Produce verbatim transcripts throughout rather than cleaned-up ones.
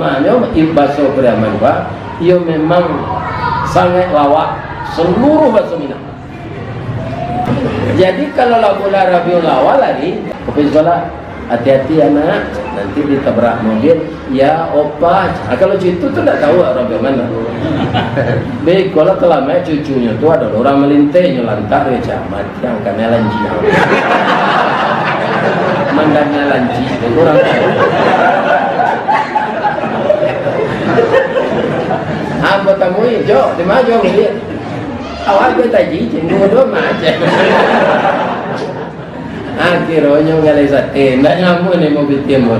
Maknyo, baso Pariaman, Pak, iyo memang sangaik lawak saluruh baso Minang. Jadi, kalau lah bulan Rabiul Awal lagi, kopi sekolah, hati-hati anak, nanti ditabrak mobil, ya, opah. Ah, kalau cucu tu ndak tahu orang ke mana. Be, kalau terlambat cucunyo tu, ada orang melintai, nyo lantak, dia camat. Yang kanai lanji. Mandanga lanji, kurang tahu. Ambo tamui, jo, di ma jo, liek. Awak bai taji, cinggu tu macam. Akhiranyo ngalai sate, ndak nyaman ni mau bikin, Bos.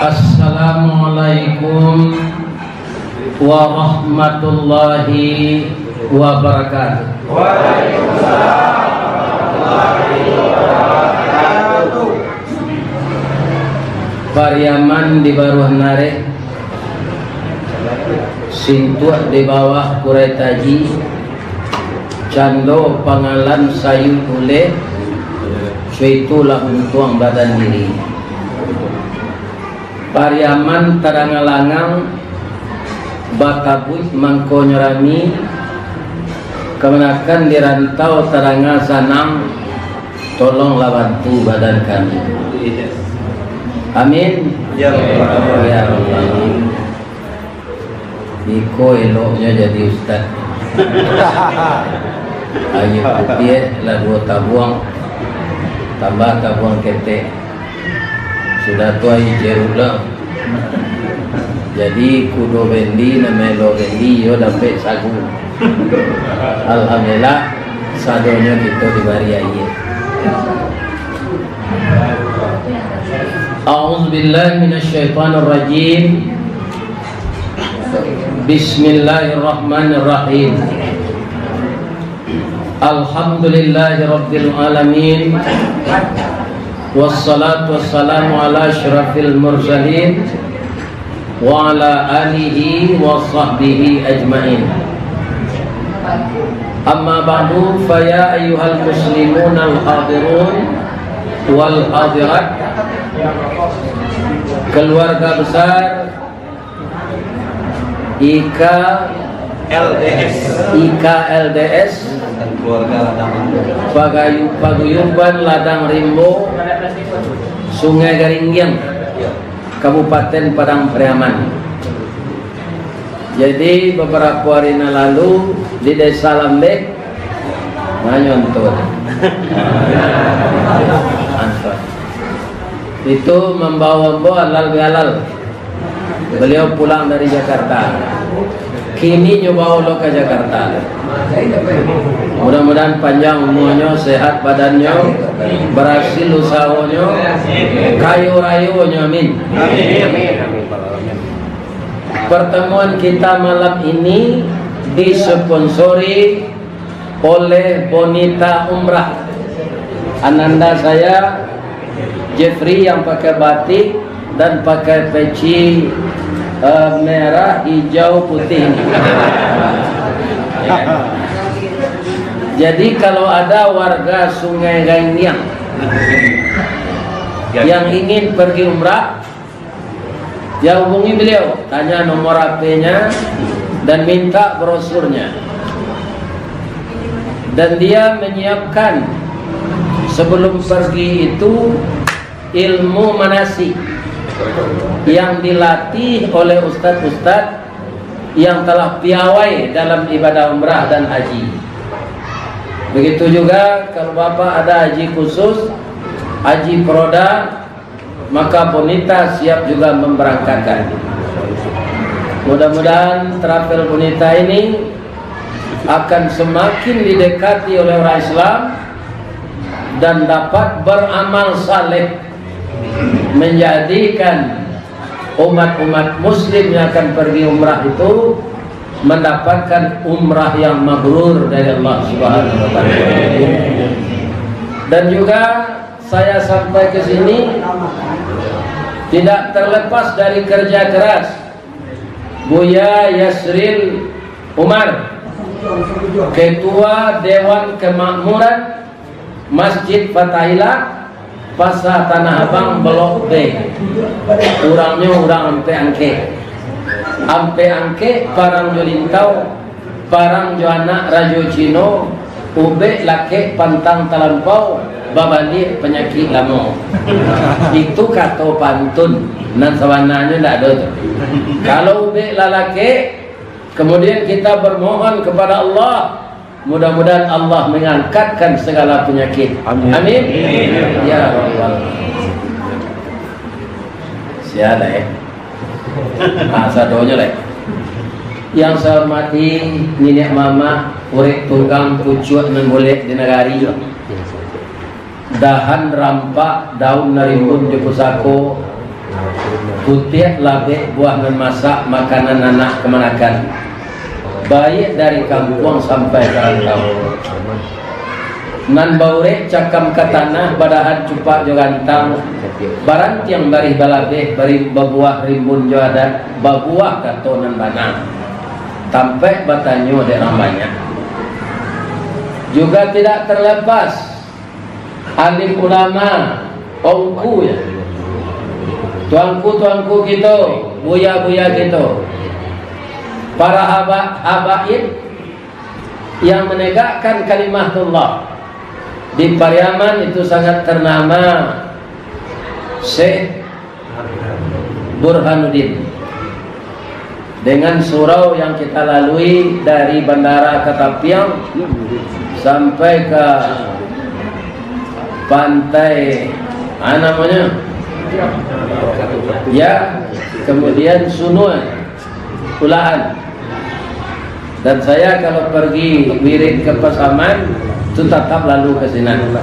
Assalamualaikum warahmatullahi wabarakatuh. Pariaman di baruah narek, sintuak di bawah kurai taji, cando pangalan sayuik uleh, suitulah untuang badan diri. Pariaman tarangang-langang, batabuik mangkonyo rami, kamanakan di rantau taranga sanang, tolonglah bantu badan kami. Amin. Ya Allah. Ya Allah. Iko eloknyo jadi ustaz. Aia putiah lah duo tabuang, tambah tabuang ketek. Sudah tu aia jeruk lah. Jadi kudo Bendi, namo lo Bendi, iyo dapek sagu. Alhamdulillah, sadonyo kito dibari aia. A'udzubillahi minasyaitonirrajim. Bismillahirrahmanirrahim. Alhamdulillahirabbil alamin. Wassalatu wassalamu ala asyrafil mursalin wa ala alihi wa sahbihi ajmain. Amma ba'du, fa ya ayyuhal muslimun al hadirun wal hadirat, keluarga besar I K L D S. I K L D S. Dan keluarga Ladang Rimbo. Pagayu-, Paguyuban Ladang Rimbo, Sungai Garinggiang, Kabupaten Padang Pariaman. Jadi, beberapa hari nan lalu, di Desa Lambek, nah, nyontoh. Anton. Itu mambawa ambo halal bihalal. Beliau pulang dari Jakarta. Kini nyo bawa lo ka Jakarta. Mudah-mudahan panjang umurnyo, sehat badannyo, berhasil usahonyo, kayo rayonyo, amin. Pertemuan kita malam ini disponsori oleh Bonita Umrah. Ananda saya, Jeffrey, yang pakai batik dan pakai peci, eh, merah, hijau, putih ini. Jadi, kalau ada warga Sungai Garinggiang yang ingin pergi umrah, ya, hubungi beliau, tanya nomor H P-nya, dan minta brosurnya. Dan dia menyiapkan sebelum pergi itu ilmu manasik yang dilatih oleh ustadz-ustadz yang telah piawai dalam ibadah umrah dan haji. Begitu juga kalau Bapak ada haji khusus, haji peroda, maka Bonita siap juga memberangkatkan. Mudah-mudahan travel Bonita ini akan semakin didekati oleh orang Islam dan dapat beramal saleh, menjadikan umat-umat muslim yang akan pergi umrah itu mendapatkan umrah yang mabrur dari Allah Subhanahu wa Ta'ala. Dan juga saya sampai ke sini tidak terlepas dari kerja keras Buya Yasril Umar, Ketua Dewan Kemakmuran Masjid Fatahillah, Pasa Tanah Abang, Blok B. Urangnyo urang Ampek Angkek. Ampek Angkek, parang jo Lintau, parang jo anak Rajo Cino, ubek lakek pantang talampau, babaliak panyakik lamo. Itu kato pantun, nan sabananyo ndak ado tu. Kalau ubek lah lakek, kemudian kita bermohon kepada Allah, mudah-mudahan Allah mengangkatkan segala penyakit. Amin. Amin. Ya Rabbal. Sia lah, eh. Ah, sadonyo lah. Yang saya hormati niniak mamak, urek tunggang, pucuak nan bulek di nagari. Dahan rampak, daun nan rimbun di pusako, kutiak labek, buah nan masak, makanan anak kamanakan, baiak dari kampuang sampai ka rantau. Nan baurek cakam ka tanah, badahan cupak jo gantang, barantiang barih balabeh, bari-, babuah rimbun jo adat, babuah kato nan bana, tampek batanyo dek urang banyak. Juga tidak terlepas alim ulama, ongku, ya, tuanku-tuanku kito, buya-buya kito, para haba-, habaib yang menegakkan kalimatullah di Pariaman itu sangat ternama, Syekh Burhanuddin. Dengan surau yang kita lalui dari bandara Katapiang sampai ke pantai, ah, namanya, ya, kemudian Sunua Ulaan. Dan saya kalau pergi wirid ke Pasaman, tu tatap lalu ke sinan.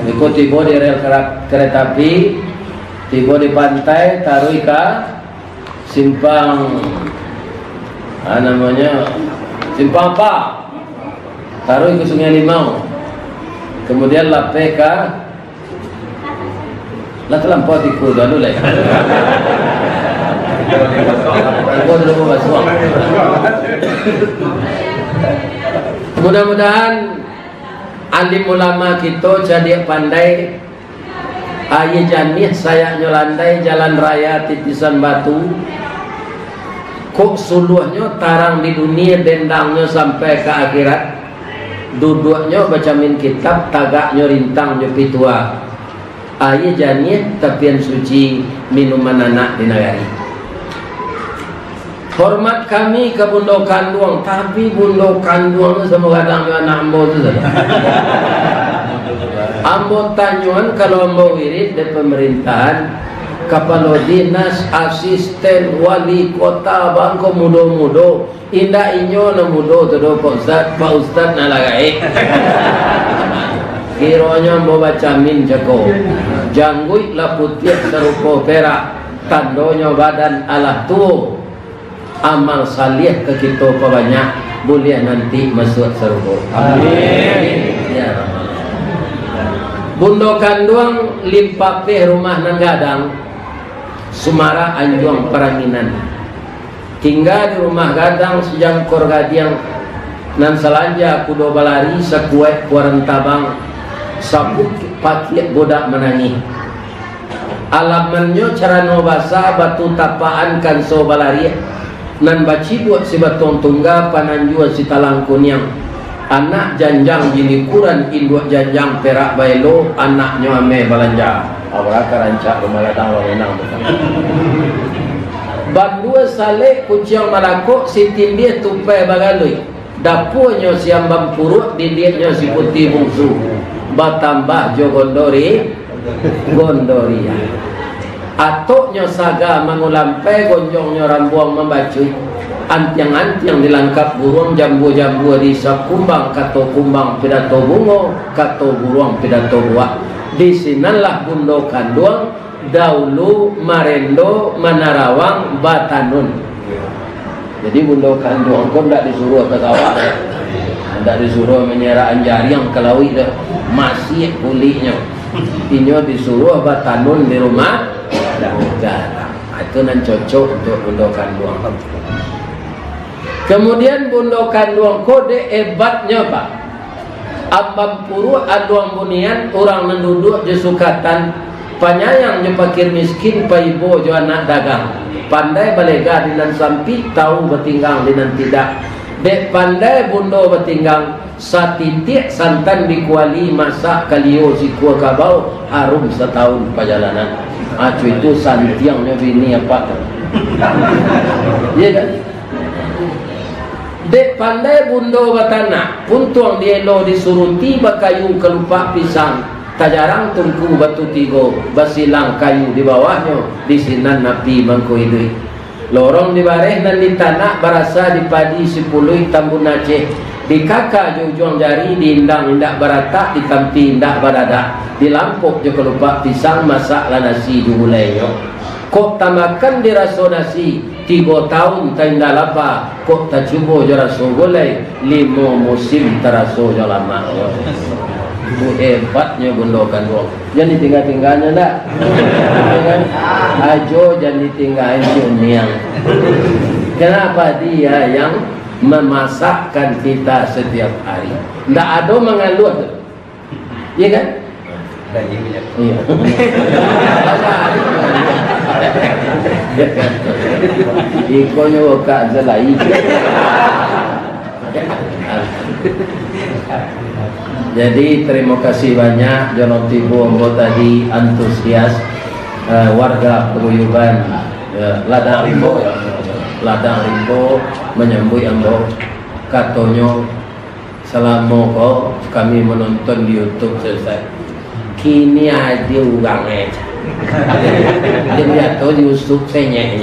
Iko tibo di rel kera-, kereta api, tibo di pantai, taruih ka simpang, ah, namanya, simpang apa? Taruih ke Sungai Limau. Kemudian lapeh ka, lah talampau tiku tu, anu lai. Tiku tu lupa basuang. Mudah-mudahan alim ulama kito cadiak pandai, aia janiah sayaknyo landai, jalan raya titisan batu. Kok suluahnyo tarang di dunia, dendangnyo sampai ka akhirat. Duduaknyo bacamin kitab, tagaknyo rintang jo pitua. Aia janiah tapian suci, minuman anak di nagari. Hormat kami ka bundo kanduang, tapi bundo kanduang tu samo gadang jo anak ambo tu sajo. Ambo tanyoan, kalau ambo wirid di pamarintahan, kapalo dinas, asisten, wali kota, bangko mudo-mudo, indak inyo nan mudo tu doh, Pak Ustaz, Pak Ustaz nan lah gaek. Kironyo ambo bacamin cako, jangguik lah putiah sarupo perak, tandonyo badan alah tuo. Amal saliah ka kito pabanyak, buliah nanti masuak sarugo. Amin. Ya Rabbal. Bundo kanduang limpapeh rumah nan gadang, sumarak anjuang paranginan. Tingga di rumah gadang sajangkor gadiang, nan salanja kudo balari sakuaik puaran tabang, sapukik pakiak bodak manangih. Alamannyo carano basa, batu tapakan kanso balariak, nan bacibuak sibatuang tungga, pananjua sitalang kuniang. Anak janjang di likuran, induak janjang perak baelo, anaknyo ameh balanja. Awak ka rancak rumah gadang urang Minang tu. Bandua salek kuciang malakok, sitindih tupai bagalui. Dapuanyo si Ambang Puruak, diliaknyo si Puti Bungsu, batambah jo gondori-, gondoriah. Atoknyo saga mangulampai, gonjongnyo rambuang mambacuik. Antiang-antiang dilangkap buruang, jambua-jambua diisap kumbang, kato kumbang pidato bungo, kato buruang pidato buah. Di sinanlah bundo kanduang daulu marendo manarawang batanun. Jadi bundo kanduang ko ndak disuruah ka sawah, ndak disuruah manyerahkan jariang ka lauik doh, masiak kuliknyo. Inyo disuruah batanun di rumah gadang. Ah, itu nan cocok untuak bundo kanduang. Kemudian bundo kanduang ko dek ebatnyo, Pak. Ambam puruak aduang bunian, urang nan duduak jo sukatan, panyayang jo pakir miskin, paibo jo anak dagang. Pandai balega di nan sampik, tau batinggang di nan tidak. Dek pandai bundo batinggang, satitiak santan di kuali, masak kalio sikua kabau, harum satahun pajalanan. Acu itu santiangnyo bini apa tu? Iya kan? Dek pandai bundo batanak, puntuang dielo disuruti, bakayu kalupak pisang, tajarang tungku batu tigo, basilang kayu di bawahnyo, di sinan api mangko iduik. Lorong di bareh nan ditanak, barasa di padi sipuluik tambun Aceh, dikaka jo ujuang jari, diindang indak baratak, ditampi indak badadak, dilampok jo kalupak pisang, masaklah nasi jo gulainyo. Kok tamakan diraso nasi, tigo taun tainda lapa, kok tacubo jo raso gulai, limo musim taraso jo lamaknyo. Itu hebatnyo bundo kanduang. Jan ditingga-tingganyo ndak? Ajo jan ditingga cuniang. Kenapa? Dia yang memasakkan kita setiap hari. Ndak ado mangaluah tu. Iya kan? Iya. Ikonyo kak selai. Jadi, terima kasih banyak, Jono Tibo ambo tadi antusias, eh, warga Paguyuban, eh, Ladang Rimbo, ya. Ladang Rimbo menyambut ambo, katonyo, Salamo ko kami manonton di YouTube, Ustaz. Kini ado urang, eh. Dia biato di YouTube senyek.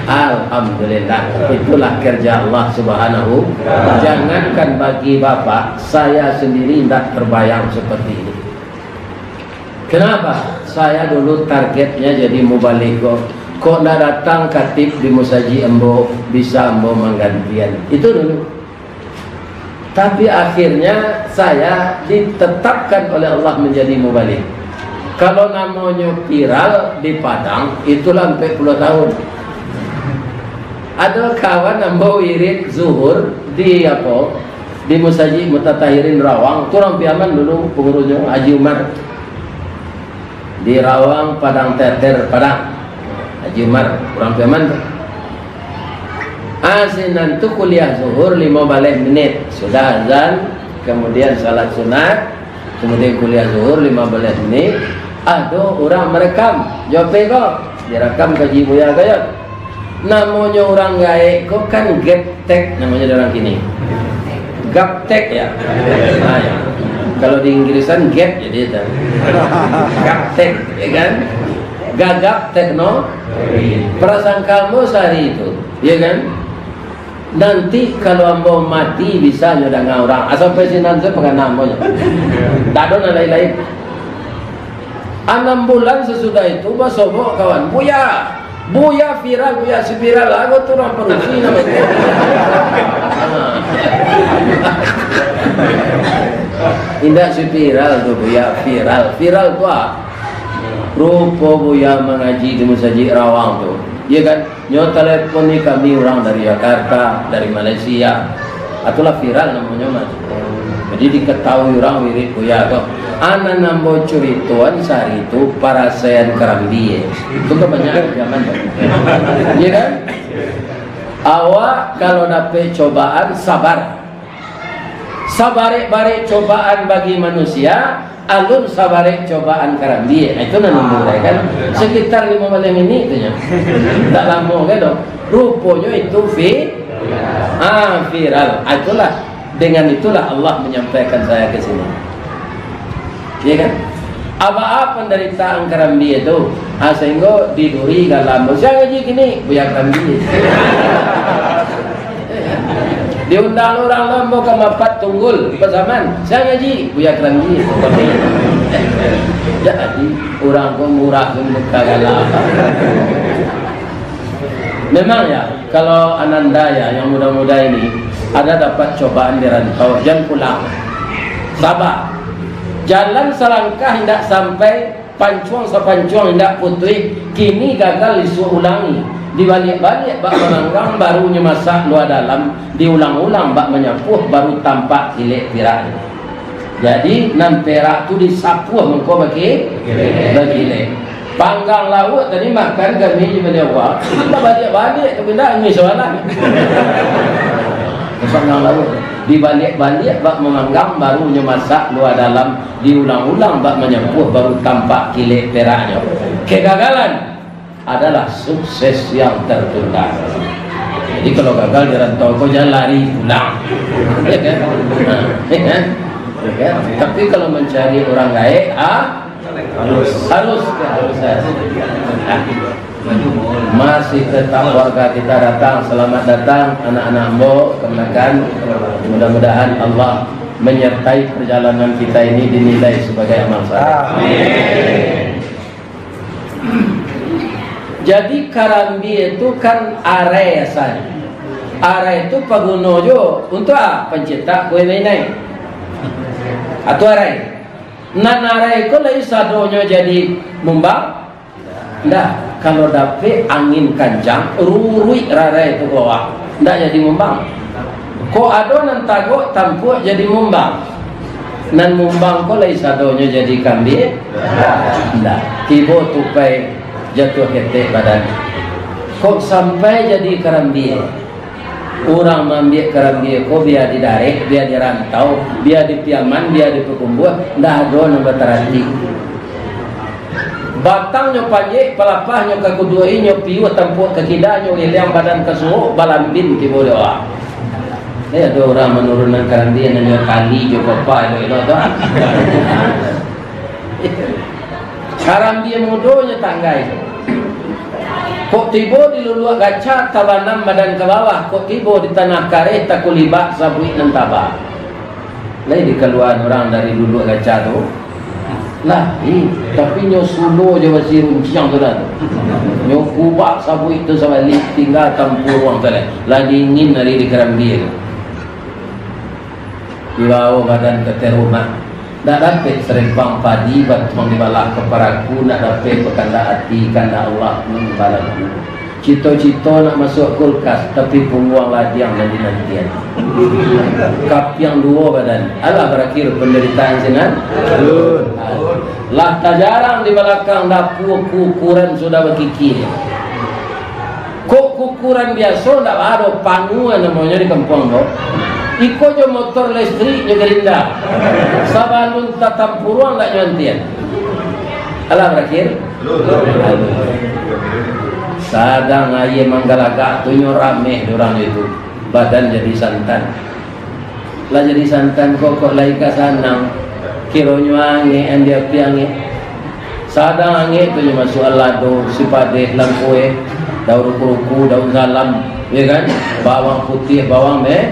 Alhamdulillah, itulah kerja Allah Subhanahu. Jangankan bagi Bapak, saya sendiri ndak terbayang seperti ini. Kenapa? Saya dulu targetnya jadi mubalig ko. Kok ndak datang khatib di musajik ambo, bisa ambo manggantian. Itu dulu. Tapi akhirnya saya ditetapkan oleh Allah menjadi mubalig. Kalau namonyo viral di Padang, itulah ampek puluah tahun. Ado kawan ambo wirid zuhur di apo, di Musajik Mutatahirin Rawang, tu urang Piaman dulu pangurusnyo, Haji Umar. Di Rawang, Padang Teter, Padang. Haji Umar, urang Piaman tu. Ah, sinan tu kuliah zuhur limo baleh menit. Sudah azan, kemudian salat sunat, kemudian kuliah zuhur limo baleh menit. Ado urang marekam, jo P ko, direkam kaji buya ko yo. Namonyo urang gaek ko kan gaptek, namonyo dek urang kini. Gaptek, ya. Nah, ya. Kalau di Inggrisan gap jadi itu. Gaptek, ya kan? Gagap tekno. Prasangka ambo sahari itu, ya kan? Nanti kalau ambo mati, bisa nyo danga urang. Asa sampai sinan sajo pangana ambo nyo. Ndak ado nan lain-lain. Anam bulan sasudah itu, basobok kawan, "Buya, Buya viral, Buya si viral." Lagu tu urang padusi namonyo. Indak si viral tu, Buya, viral. Viral tu ah. Rupo Buya mangaji di Musajik Rawang tu. Iya kan? Nyo telepon ni kami urang dari Jakarta, dari Malaysia. Itulah viral namonyo mah. Jadi diketahui urang wirid Buya ko. Anan ambo curitoan sahari tu parasaian karambia. Itu kebanyakan zaman tu. Iya kan? Awak kalau dapek cobaan, sabar. Sabarek-barek cobaan bagi manusia, alun sabarek cobaan karambia. Itu nan nunggu kan. Sekitar lima belas menit tu nyo. Tak lama kan tu. Ruponyo itu vi-, ah, viral. Ah, itulah. Dengan itulah Allah menyampaikan saya ke sini. Iya kan? Apa-apa penderitaan karambia tu, ah, sehingga diduri dalam, "Sia ngaji kini?" "Buya karambia." Diundang urang lombo ka Mapat Tunggul, pasaman, "Sia ngaji?" "Buya karambia." Jadi, urang ko murah tu muka galak. Memang ya, kalau ananda ya, yang muda-muda ini, ada dapat cobaan di rantau, jan pulang. Sabar. Jalan salangkah indak sampai, pancuang sapancuang indak putuih, kini gagal isuak ulangi. Dibaliak-baliak bak manganggang, baru nyo masak lua dalam, diulang-ulang bak manyapuah, baru tampak kilek pirak. Jadi, nan perak tu disapuah mangko baki-, bakilek. Panggang lauak tadi makan kami di Baliawa, babaliak-baliak tu benda angin sabalah. Panggang lauak. Dibaliak-baliak bak manganggang, baru nyo masak lua dalam, diulang-ulang bak manyapuah, baru tampak kilek peraknyo. Kegagalan adalah sukses yang tertunda. Jadi, kalau gagal di rantau ko, jan lari pulang. Ya kan? Nah, ya kan? Ya kan? Tapi kalau mencari orang gaek, ah, harus, harus, harus. Nah, masih tetap warga kita datang, selamat datang anak-anak ambo, kemenakan. Mudah-mudahan Allah menyertai perjalanan kita ini, dinilai sebagai amal saleh. Amin. Jadi, karambia tu kan arai asalnyo. Arai tu paguno jo untuak a? Pancetak kue mainan. Atau arai. Nan arai ko lai sadonyo jadi mumbang? Ndak. Kalau dapek angin kancang, ruruik rarai tu ka bawah. Ndak jadi mumbang. Kok ado nan tagok tampuak jadi mumbang. Nan mumbang ko lai sadonyo jadi kambia? Ndak. Tibo tupai jatuah ketek badan. Kok sampai jadi karambia? Urang maambiak karambia ko bia di darek, bia di rantau, bia di Piaman, bia di Pakumbuah, ndak ado nan batarati. Batangnyo panjek, palapahnyo ka kuduai, nyo piuah tampuak ka kida, nyo giliang badan ka suok, balambin tibo di awak. Eh, ado urang manurunan karambia nan nyo tali jo papa, elok-elok tu. Karambia mudo nyo tanggai. Kok tibo di luluak gaca, tabanam badan ka bawah, kok tibo di tanah kareh, takulibak sabuik nan taba. Lai dikaluaan urang dari luluak gaca tu? Lai, tapi nyo sulo jo basi runciang tu dah tu. Nyo kubak sabuik tu sabalik, tingga tampuruang tu lai. Lah dingin ari di karambia tu. Dibawo badan ka ateh rumah. Ndak dapek sarempang padi, batuang dibalah ka paraku, ndak dapek bakandak ati, kandak Allah nan balaku. Cito-cito nak masuak kulkas, tapi pungguang ladiang nan dinantian. Kapiang duo badan, alah barakhir pandaritaan sinan. Lah tajarang di balakang dapua, kukuran sudah bakikia. Kok kukuran biaso ndak ado, panguan namonyo di kampuang ko. Iko jo motor listrik nyo garinda. Sabalun tatampuruang ndak nyo antian. Alah barakhir. Sadang aia manggalagak tu nyo rameh di urang itu. Badan jadi santan. Lah jadi santan ko, kok lai ka sanang. Kironyo angek, andi api angek. Sadang angek tu nyo masuak lado, sipadeh, langkueh, daun ruku-ruku, daun salam, ya kan? Bawang putiah, bawang me-,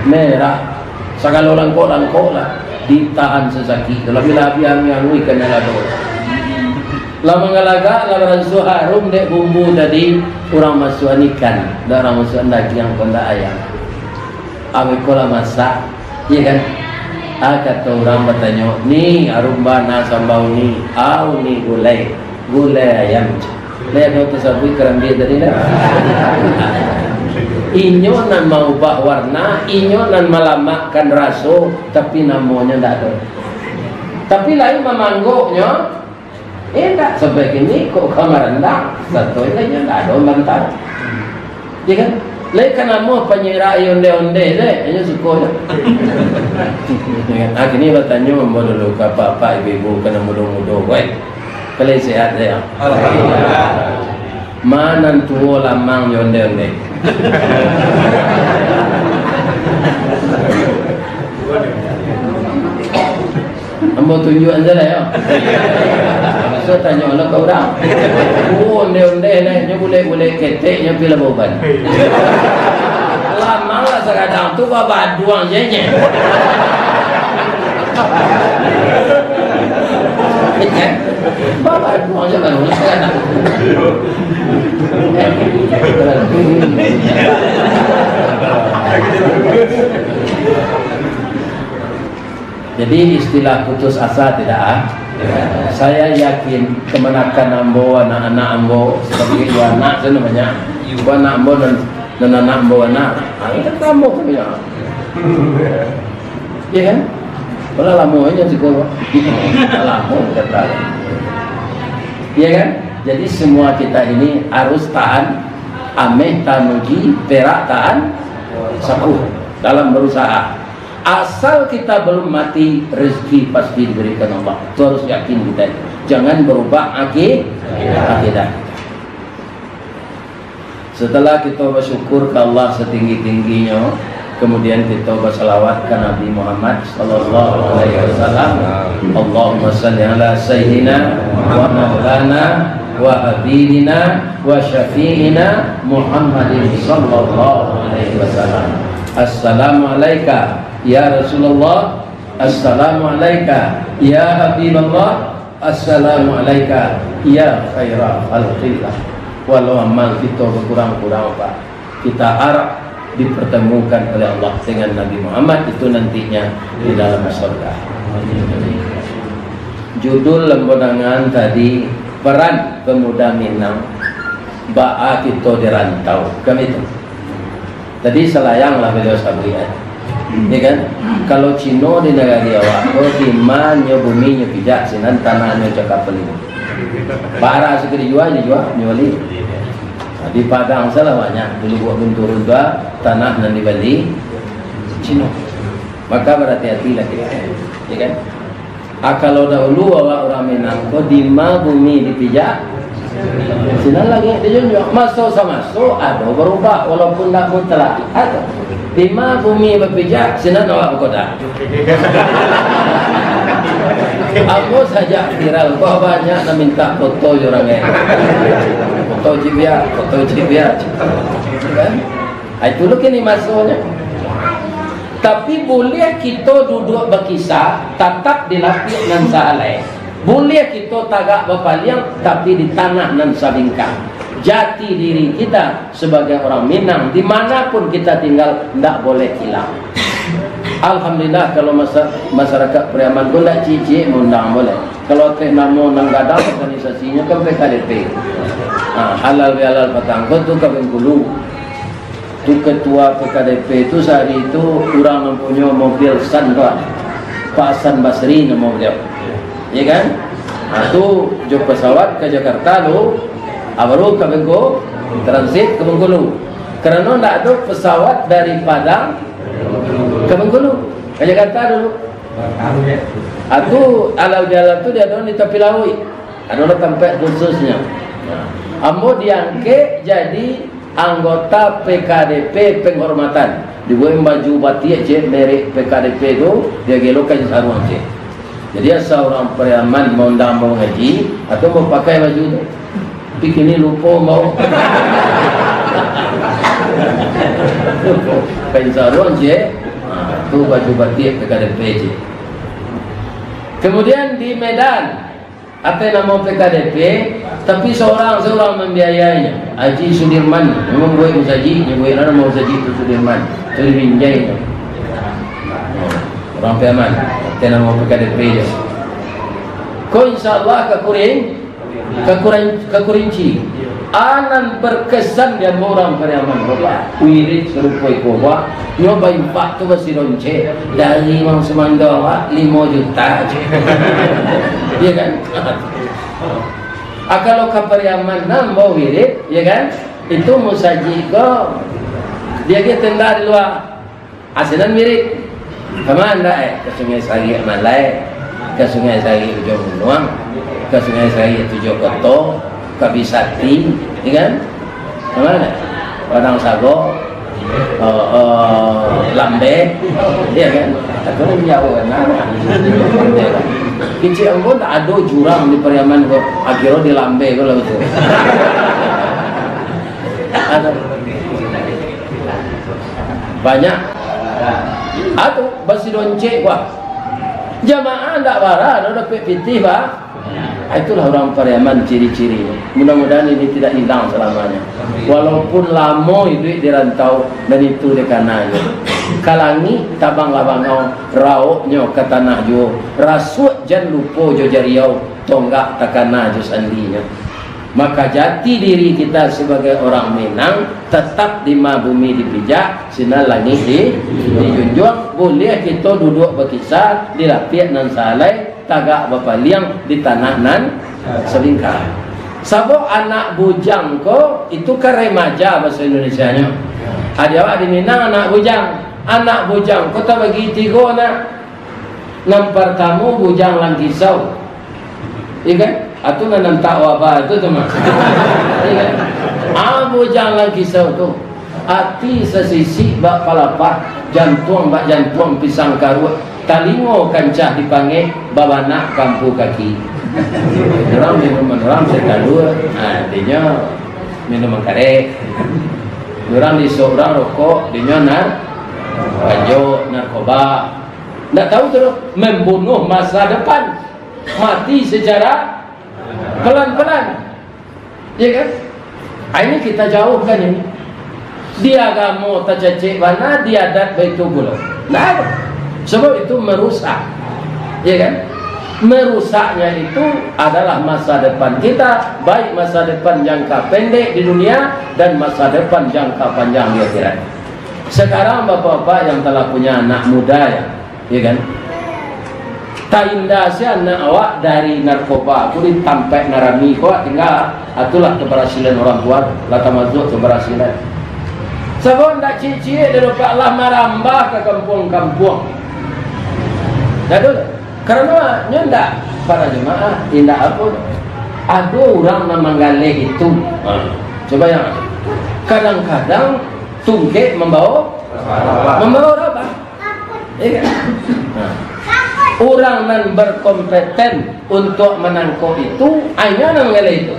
merah. Sagalo langkok-langkok lah. Ditahan sasakik tu. Labiah-labiah anu-anu ikan nan lado. Lah manggalagak, lah baransuah harum dek bumbu tadi, urang masuakan ikan, dak urang masuakan dagiang, ko ndak ayam. Awak ko lah masak, iya kan? Ah, kato urang batanyo, "Ni, arum bana sambal ni, au ni gulai, gulai ayam." Lai ado tasabuik karambia tadi dah. Inyo nan maubah warna, inyo nan malamakkan raso, tapi namonyo ndak ado. Tapi lain mamanggoknyo, Eh, ndak, sampai kini kok ka marandang, sato inyo ndak ado mantau. Ya kan? Lai ka namo panyirak onde-onde deh, inyo suko je. Ya kan? Ah, kini batanyo ambo dulu ka apak-apak, ibu-ibu, ka nan mudo-mudo, weh. Kalian sehat sajo? Alhamdulillah. Ma nan tuo lamang jo onde-onde? Ambo tunjuakan sajo lah, yo. Masuak tanyo lo ka urang. Oh, onde-onde nyo, nyo bulek-bulek ketek, nyo pi lah bauban. Lamang lah sagadang tu, babaduang je nyo. Bapak, aduh, aja baru. Jadi, istilah putus asa tidak, ah? Saya yakin kemenakan ambo, anak-anak ambo, sebagai dua anak, saya namanya, dua anak ambo dan, dan anak ambo anak, ah, itu ambo punya. Iya kan? Kalau lama aja sih, kalau lama, kita tahu. Iya kan? Jadi, semua kita ini harus tahan, ameh tahan uji, perak tahan sapu dalam berusaha. Asal kita belum mati, rezeki pasti diberikan Allah. Itu harus yakin kita. Jangan berubah aki-, akidah. Setelah kita bersyukur ke Allah setinggi-tingginyo, kemudian kita bersalawat ke Nabi Muhammad sallallahu alaihi wasallam. Allahumma salli ala sayyidina wa maulana wa habibina wa syafi'ina Muhammadin sallallahu alaihi wasallam. Assalamu alaika ya Rasulullah, assalamu alaika ya Habiballah, assalamu alaika ya khaira khalqillah. Walau amal kita berkurang-kurang, Pak, kita harap dipertemukan oleh Allah dengan Nabi Muhammad itu nantinya di dalam surga. Judul lambangan tadi, peran pemuda Minang, baa kito di rantau, kan itu. Tadi salayang lah baliau sabuik, kan? Ya kan? Kalau Cino di nagari awak ko, di ma nyo bumi nyo pijak, sinan tanah nyo cakap bali. Bara suko dijua, dijua, nyo bali. Nah, di Padang salah banyak, di Lubuak Binturun tu, tanah nan dibali Cino. Maka, barati-atilah kita, ya kan? Ah, kalau dahulu awak urang Minang ko, di ma bumi dipijak, sinan langik dijunjuang. Maso samaso ado barubah, walaupun ndak mutlak. Ado. Di ma bumi bapijak, sinan awak bakodak. Ambo sajak viral ko, banyak nan minta foto jo urang lain. Foto ciek bia, foto ciek bia. Kan? Ah, itu lo kini masonyo. Tapi, buliah kito duduak bakisah, tatap di lapiak nan saalai. Buliah kito tagak bapaliang, tapi di tanah nan sabingkang. Jati diri kita sebagai orang Minang, di mana pun kita tinggal, ndak boleh hilang. Alhamdulillah, kalau masa-, masyarakat Pariaman ko ndak ciek-ciek maundang, boleh. Kalau ateh namo nan gadang organisasinya kan P K D P. Nah, halal bihalal patang ko tu ka Bengkulu. Tu ketua P K D P tu sahari tu urang nan punyo mobil San tu, Pak Hasan Basri namo baliau. Ya kan? Ha, tu jo pesawat ka Jakarta tu, ha, baru ka Bengkulu, transit ka Bengkulu. Karano ndak ado pesawat dari Padang ka Bengkulu, ka Jakarta dulu. Ha, tu alau jalan tu dia ado di tapi lauik. Adolah tampek khususnyo. Nah, ambo diangkek jadi anggota P K D P penghormatan. Dibuek baju batiak ciek merek P K D P tu, dia gelokan saruang ciek. Jadi, asa urang Pariaman maundang ambo mangaji, atau bapakai baju tu. Tapi kini lupo ambo. Kain saruang ciek, ha, tu baju batiak P K D P ciek. Kemudian di Medan, ateh namo P K D P, tapi sorang-sorang mambiayainyo. Haji Sudirman, memang buek musajik, nyo buek lah namo musajik tu Sudirman. Tu di Binjai tu. Urang Piaman, ateh namo P K D P jo. Ko insya Allah ka Kuring, ka Kuring, ka Kurinci. A nan berkesan di ambo urang Pariaman, Bapak. Wirid sarupo iko, Pak. Nyo baimpak tu basidoncek. Dari Mang Sumando, Pak, limo juta. Iya kan? Ah, kalau ka Pariaman, nambah wirid, ya kan? Itu musajik ko, dia ke tenda di luar. Asinan wirid. Ka ma ndak, eh? Ka Sungai Sarik Malai, ka Sungai Sarik Ujung Gunuang, ka Sungai Sarik Tujuah Koto, ka Bisati, ya kan? Ka ma ndak? Padang Sago, eh, eh, Lambeh, ya kan? Atau di Jawa kan? Nah, kecil pun tak ada jurang di Pariaman ko, akhirnya di Lambeh ko lah tu. Ada. Banyak. Atu, basidoncek, wah. Jamaah ndak bara, ado dapek pitih, bah. Itulah urang Pariaman ciri-cirinyo. Mudah-mudahan ini tidak hilang salamanya. Walaupun lamo iduik di rantau, dan itu dek kananyo. Ka langik tabanglah bangau, raoknyo ka tanah juo. Rasuak jan lupo jo jariau, tonggak takana jo sandinyo. Maka jati diri kita sebagai orang Minang tetap di ma bumi dipijak, sinan langik di, dijunjuang. Buliah kito duduak bakisa di lapiak nan salai, tagak bapaliang di tanah nan salingka. Sabab anak bujang ko, itu kan remaja bahaso Indonesianyo. Adi awak di Minang anak bujang. Anak bujang ko tabagi tigo nak. Nan partamo bujang langkisau. Iya kan? Atu nan antak wabah tu tu mah. Iya kan? Ah, bujang langkisau tu. Ati sasisik bak palapah, jantuang bak jantuang pisang karuak, talingo kancah dipangek, babanak kampu kaki. Urang minuman urang satalua, ah, dinyo minuman kareh. Urang diisok urang rokok, dinyo nar-, ganjo, narkoba. Ndak tahu tu doh, membunuh masa depan. Mati secara pelan-pelan. Ya kan? Ah, ini kita jauhkan ini. Di agamo tacacek bana, di adat baitu pulo. Ndak ada. Sebab itu merusak. Ya kan? Merusaknya itu adalah masa depan kita, baik masa depan jangka pendek di dunia dan masa depan jangka panjang di akhirat. Sekarang bapak-bapak yang telah punya anak muda ya, ya kan? Tainda se anak awak dari narkoba tu di tampek narami ko, tingga atulah keberhasilan orang tua, lah tamazuak keberhasilan. Sabab ndak ciek-ciek dia dapat lah marambah ka kampuang-kampuang. Jadul. Karano nyo ndak para jemaah, indak apo. Ado urang nan manggaleh itu. Ha. Coba yang kadang-kadang tungkek mambawa, mambawa rabah. Iya kan? Nah. Urang nan berkompeten untuk manangkok itu, inyo nan manggaleh itu.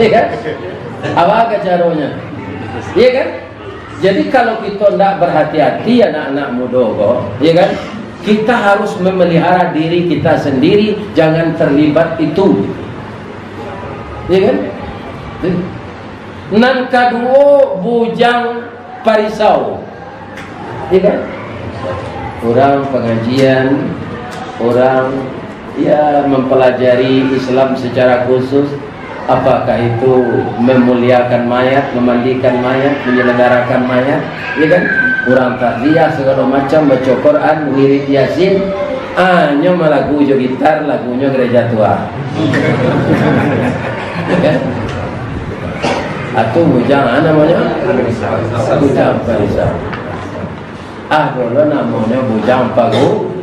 Iya kan? Apa ka caronyo? Iya kan? Jadi, kalau kito ndak berhati-hati, anak-anak mudo ko, ya kan? Kita harus memelihara diri kita sendiri, jangan terlibat itu. Ya kan? Nan kaduo, bujang parisau. Ya kan? Urang pangajian, urang, ya, mempelajari Islam secara khusus, apakah itu memuliakan mayat, memandikan mayat, menyelenggarakan mayat, ya kan? Urang takziah segala macam, baca Quran, wirid Yasin, ah, nyo malagu jo gitar, lagunyo gereja tua. Ya kan? Atu bujang, ah, namonyo? Bujang parisau. Ah, dulu namonyo bujang pagu-,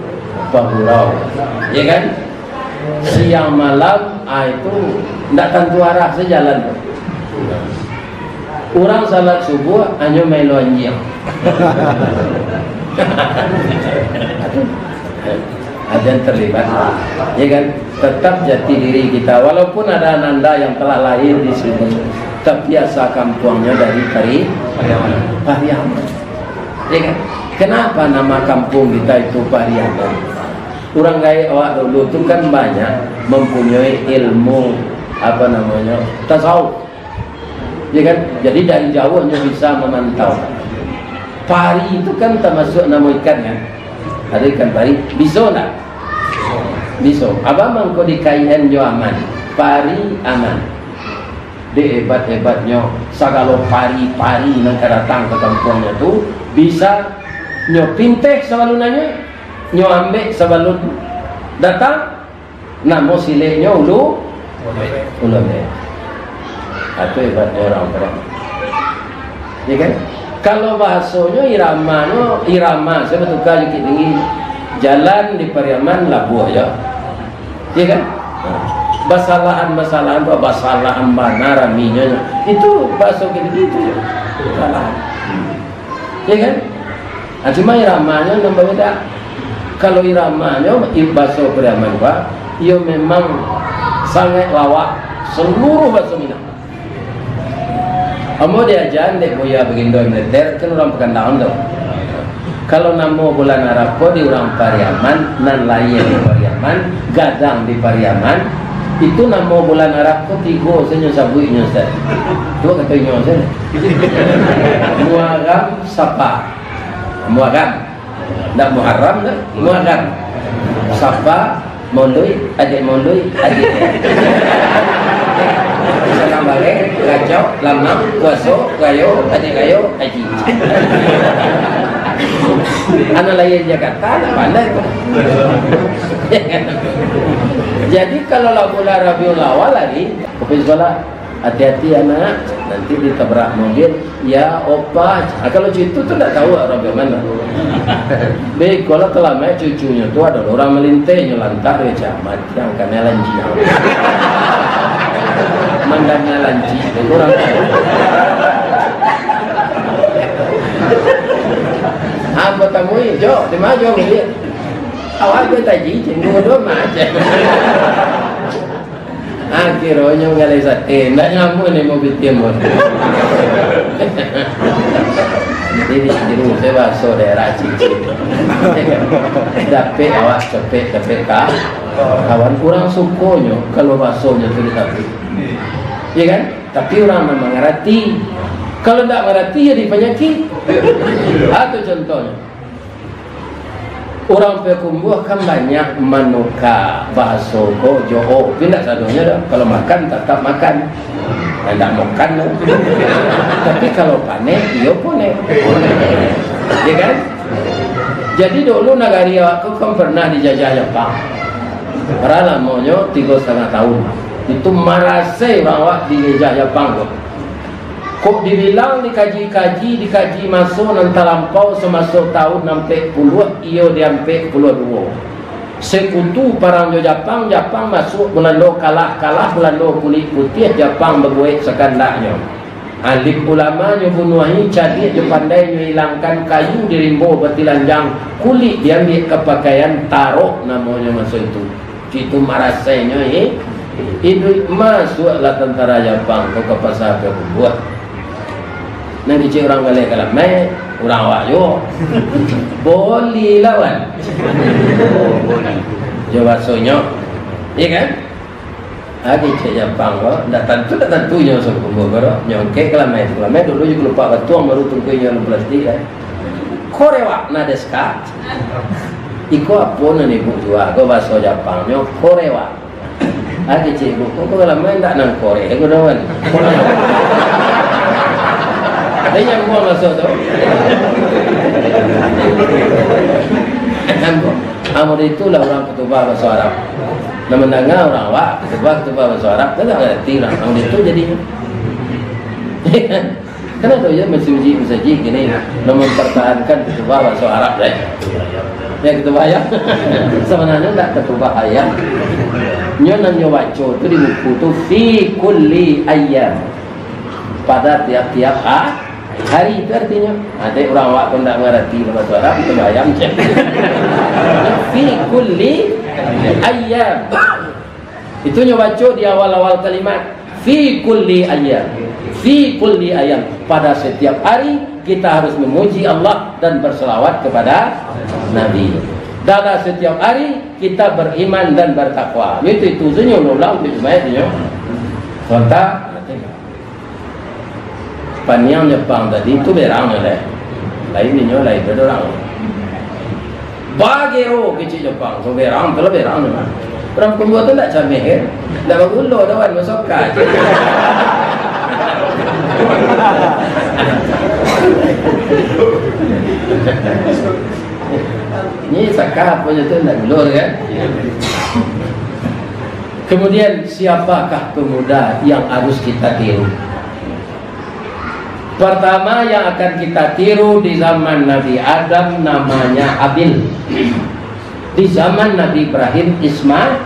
pagurau. Ya kan? Siang malam, ah, itu ndak tantu arah sajalan tu. Urang salat subuh, hanyo maelo anjiang. Aden terlibat. Ya kan? Tetap jati diri kita. Walaupun ada ananda yang telah lahir di sini, tapi asal kampuangnyo dari Pari-, Pariaman. Ya kan? Kenapa nama kampung kita itu Pariaman? Urang gaek awak dulu tu kan banyak mempunyai ilmu, apa namanya, tasawuf. Ya kan? Jadi dari jauh nyo bisa memantau. Pari itu kan termasuk nama ikan kan? Ada ikan pari. Biso ndak? Biso. Abah mangko di K I N jo aman. Pari aman. Dek hebat-hebatnyo, sagalo pari-pari nan ka datang ka kampuangnyo tu, bisa nyo pinteh sabalun nyo, nyo ambek sabalun datang, namo sileknyo ulu, ulu ambek. Itu hebatnyo urang Padang. Ya kan? Kalau bahasonyo iramanyo, irama, saya bertukar Bukittinggi. Jalan di Pariaman labuah je. Ya kan? Basalahan-basalahan, basalahan bana raminyo. Itu bahaso Bukittinggi itu je. Basalahan. Ya kan? Nah, cuma iramanyo nan babeda. Kalau iramanyo, i-, bahaso Pariaman, Pak, iyo memang sangaik lawak seluruh bahaso Minang. Ambo diaja dek Buya Bagindo Militer, kan urang Pakandaun tu. Kalau namo bulan Arab ko di urang Pariaman, nan lain di Pariaman. Man, gadang di Pariaman, itu namo bulan Arab ko tigo sajo sabuiknyo, Ustaz. Tu kato inyo sajo. Muharram, Safar. Muharram. Ndak Muharram, ndak? Muharram. Safar, Maului, adik Maului, adik. Salam bareh, Rajab, Lamang, Puaso, Rayo, Adik Rayo, Haji. Anak lahia Jakarta, ndak pandai tu. Jadi, kalau lah bulan Rabiul Awal hari, kopi sekolah, hati-hati anak, nanti ditabrak mobil. Ya, opa. Ah, kalau cucu tu ndak tahu Rabiul Awal. Be, kalau telah main cucunyo tu ado urang malinteh, nyo lantak, dia cak, "Mati ang, kami lanji ang." Mandangnya lanji, itu urang tahu. Ah, batamui, "Jo, di ma jo, Mudir?" "Awak bai taji, cendua dua ma aja." Akhironyo galeh sate, ndak nyaman ni mau bitiam pun. Jadi, di sini saya bahaso daerah Cici. Dapek awak, capek, dapek ka-, kawan. Urang sukonyo kalau bahasonyo tu ditaruih. Iya kan? Tapi urang nan mangarati. Kalau ndak mangarati, jadi panyakik. Itu contohnyo. Urang Payakumbuah kan banyak manuka bahaso ko jo o, tapi indak sadonyo doh. Kalau makan, tatap makan. Indak makan doh. Tapi kalau paneh, iyo paneh. Ya kan? Jadi dulu nagari awak ko kan pernah dijajah Japang. Bara lamonyo, tigo satangah tahun. Itu marasai urang awak dijajah Japang ko. Kok dibilang dikaji-kaji, dikaji maso nan talampau samaso tahun ampek puluah, iyo di ampek puluah duo. Sekutu parang jo Japang, Japang masuak Bulando kalah, kalah Bulando kulik putiah, Japang babuek sakandaknyo. Alim ulamanyo bunuahi, cadiak jo pandainyo ilangkan, kayu di rimbo batilanjang, kulik diambiak ka pakaian, tarok namonyo maso itu. Itu marasainyo, eh. Iduik masuaklah tantara Japang ko ka pasa Payakumbuah. Nan kecek urang galeh ka lamai, urang awak juo. Boli lawan. Jo basonyo. Iya kan? Ah, kecek Japang ko, ndak tantu, ndak tantu nyo masuak Payakumbuah ko doh. Nyo angkek ka lamai tu. Ka lamai dulu jo kalupak batuang, baru tungkui nyo alun plastik, kan. Korewa na desu ka? Iko apo nan ibuk jua? Ko bahaso Japangnyo korewa. Ah, kecek ibuk, ko, ko lamo indak nan korek, ko doan. Ada nyambung maso tu. Nyambung. Amun itulah urang katubah bahaso Arab. Nan mandanga urang awak katubah, katubah bahaso Arab, kan tak ngarati urang. Amun itu jadinyo. Kan ado juo masajik-masajik kini, nan mampartahankan katubah bahaso Arab, deh. Ya, katubah ayam. Sabananyo ndak katubah ayam. Nyo nan nyo baco tu di buku tu, fi kulli ayyam. Pada tiap-tiap ha-, hari, itu artinyo. Nah, dek urang awak tu ndak mangarati bahaso Arab, katubah ayam je. Fi kulli ayyam. Itu nyo baco di awal-awal kalimat. Fi kulli ayyam. Fi kulli ayyam. Pada setiap hari, kita harus memuji Allah dan berselawat kepada Nabi. Dalam setiap hari, kita beriman dan bertakwa. Itu, itu sajo ulang-ulang di rumah itu, nyo. Sontak. Paniang Japang tadi tu berang nyo lai. Lain inyo, lain beda urang. Bagero kecek Japang, so berang, tu lah berang nyo. Urang Payakumbuah tu ndak cameh, kan? Ndak bagulo doh, wan, masoka. Ni saka apo je tu, ndak gulo, kan? Kemudian, siapakah pemuda yang harus kita tiru? Pertama yang akan kita tiru di zaman Nabi Adam namanya Habil. Di zaman Nabi Ibrahim, Isma-,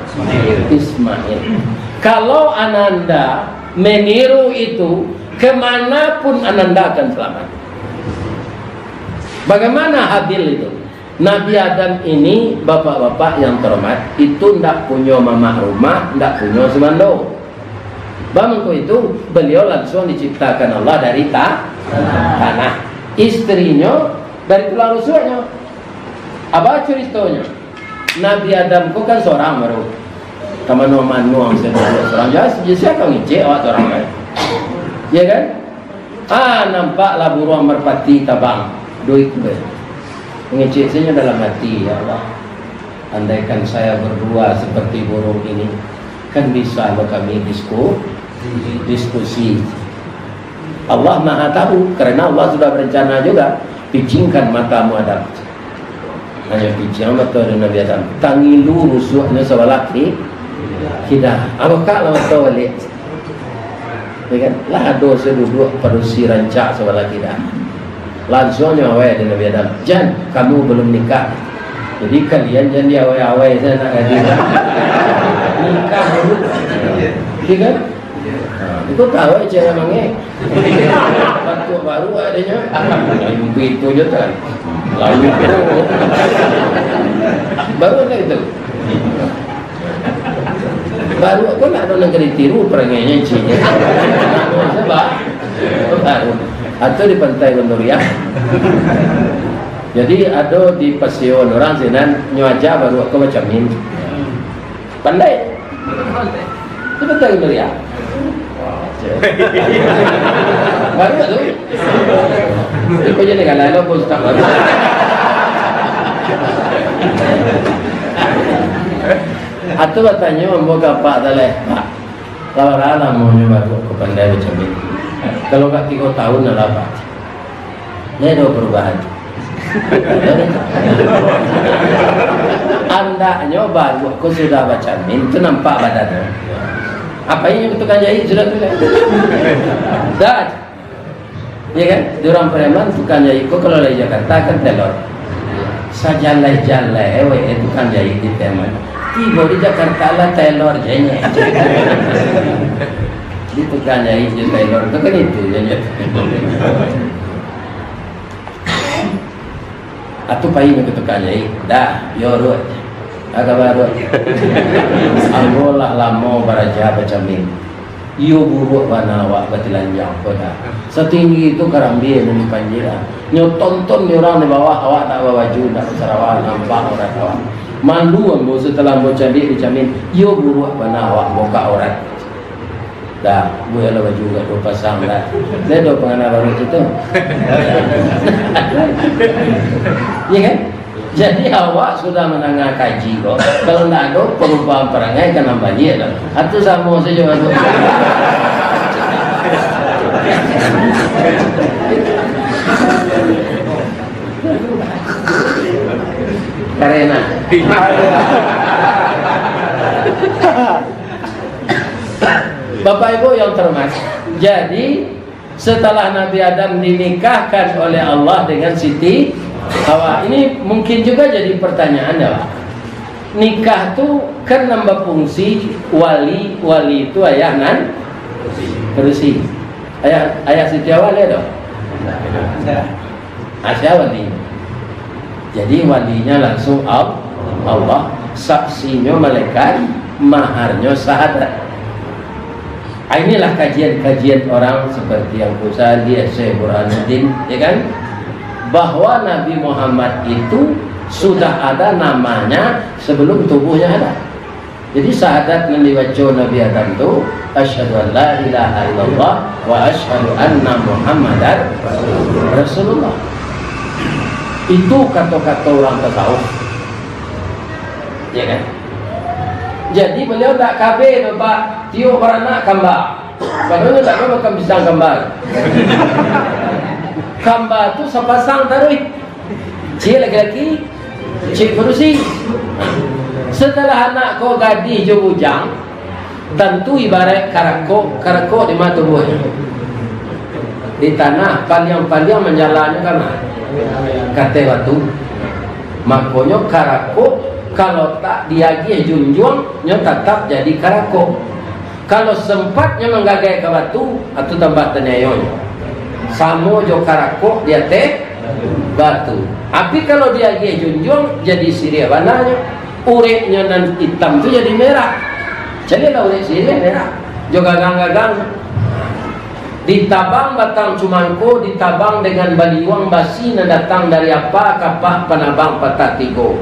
Ismail. Kalau ananda meniru itu, kemanapun ananda akan selamat. Bagaimana Habil itu? Nabi Adam ini, bapak-bapak yang terhormat, itu ndak punyo mamak rumah, ndak punyo sumando. Bamangko itu, beliau langsung diciptakan Allah dari ta-, tanah. Istrinyo dari tulang rusuknyo. Apa curitonyo? Nabi Adam ko kan sorang baru. Ka mano-mano ang saduduk sorang. Sia, sia ka ngecek awak sorang kan? Ya kan? Ah, nampaklah buruang merpati tabang. Duit tu. Ngecek sajo dalam hati, "Ya Allah, andaikan saya berdua seperti burung ini, kan bisa lo kami disku-, diskusi." Allah Maha Tahu, karena Allah sudah berencana juga. "Picingkan matamu, Adam." Hanyo piciang batua dek Nabi Adam. Tangilu rusuaknyo sabalah ki-, kida. Abukaklah mato baliak. Ya kan? Lah ado saduduak padusi rancak sabalah kida. Lansuangnyo awai dek Nabi Adam. "Jan, kamu belum nikah. Jadi kalian jan diawai-awai sajo nak gadih." Nikah dulu. Ya kan? Ha, itu tahu cewek mangek. Bantuak baru adanya. Mimpi itu je kan. Lalu baru ada itu. Baru pun nak ada negeri tiru perangai nyo cik. Sebab baru. Atau di Pantai Gondoriah. Jadi ada di Pasion orang sinan nyo aja baru aku macam ni. Pandai. Itu betul, betul, ya? Baru tu. Kau jadi kalau lo pun tak baru. Atau batanyo ambo ka Pak Saleh, "Pak, lah bara lamonyo baru ko pandai macam ni?" "Kalau ka tigo tahun lah, Pak." Ndak ado perubahan. Andaknyo baru ko sudah bacamin, tu nampak badannyo. Apo inyo tukang jahit sudah tu lah. Dah. Ya kan? Di urang Pariaman tukang jahit ko kalau lai Jakarta kan telor. Sajalai-jalai weh tukang jahit di Pariaman. Tibo di Jakarta lah telor je nyo. Di tukang jahit je telor tu kan itu je nyo. Atu pai nyo ka tukang jahit. Dah, yo Ruth. Aka ba Ruth. Ambo lah lamo baraja bacamin. Iyo buruak bana awak batilanjang ko dah. Satinggi tu karambia nan dipanjia. Nyo tonton ni urang di bawah, awak ndak babaju, ndak basarawa, nampak aurat awak. Malu ambo satalah ambo caliak dicamin. Iyo buruak bana awak bukak aurat. Dah, bueklah baju gak duo pasang dah. Dah duo pangana baru tu tu. Ya kan? Jadi awak sudah mandanga kaji ko, kalau ndak ado parubahan parangai ka nan baliak dah. Atu samo sajo ado. Karena Bapak Ibu yang terhormat, jadi setelah Nabi Adam dinikahkan oleh Allah dengan Siti Hawa, ini mungkin juga jadi pertanyaan ya, Pak. Nikah tu kan nambah fungsi wali, wali itu ayah nan padusi. Ayah, ayah Siti Hawa lai doh? Asa wali. Jadi walinya langsung Al-, Allah, saksinyo malaikat, maharnyo sahadat. Ah, inilah kajian-kajian orang seperti yang Ustaz Andi, Syekh Burhanuddin, ya kan? Bahwa Nabi Muhammad itu sudah ada namanya sebelum tubuhnya ada. Jadi, syahadat nan dibaco Nabi Adam tu, "Asyhadu an la ilaha illallah wa asyhadu anna Muhammadar Rasulullah." Itu kato-kato urang tasawuf. Ya kan? Jadi, beliau tak kabeh tu, Pak. Tiok baranak kamba. Padahal tak tahu makan pisang kamba. Kamba tu sapasang taruih. Ciek laki-laki, ciek padusi. Setelah anak ko gadih jo bujang, tantu ibarat karakok, karakok di ma tubuahnyo? Di tanah, paliang-paliang manjalannyo ka ma? Ka ateh batu. Makonyo karakok, kalau tak diagiah junjuang, nyo tatap jadi karakok. Kalau sempat nyo manggagai ka batu, atu tambah taniayonyo. Samo jo karakok di ateh batu. Tapi kalau diagiah junjuang, jadi siriah bananyo. Ureknyo nan itam tu jadi merah. Caliaklah urek siriah merah. Jo gagang-gagang. Ditabang batang cumangko, ditabang dengan baliuang basi nan datang dari apa kapak panabang patah tigo.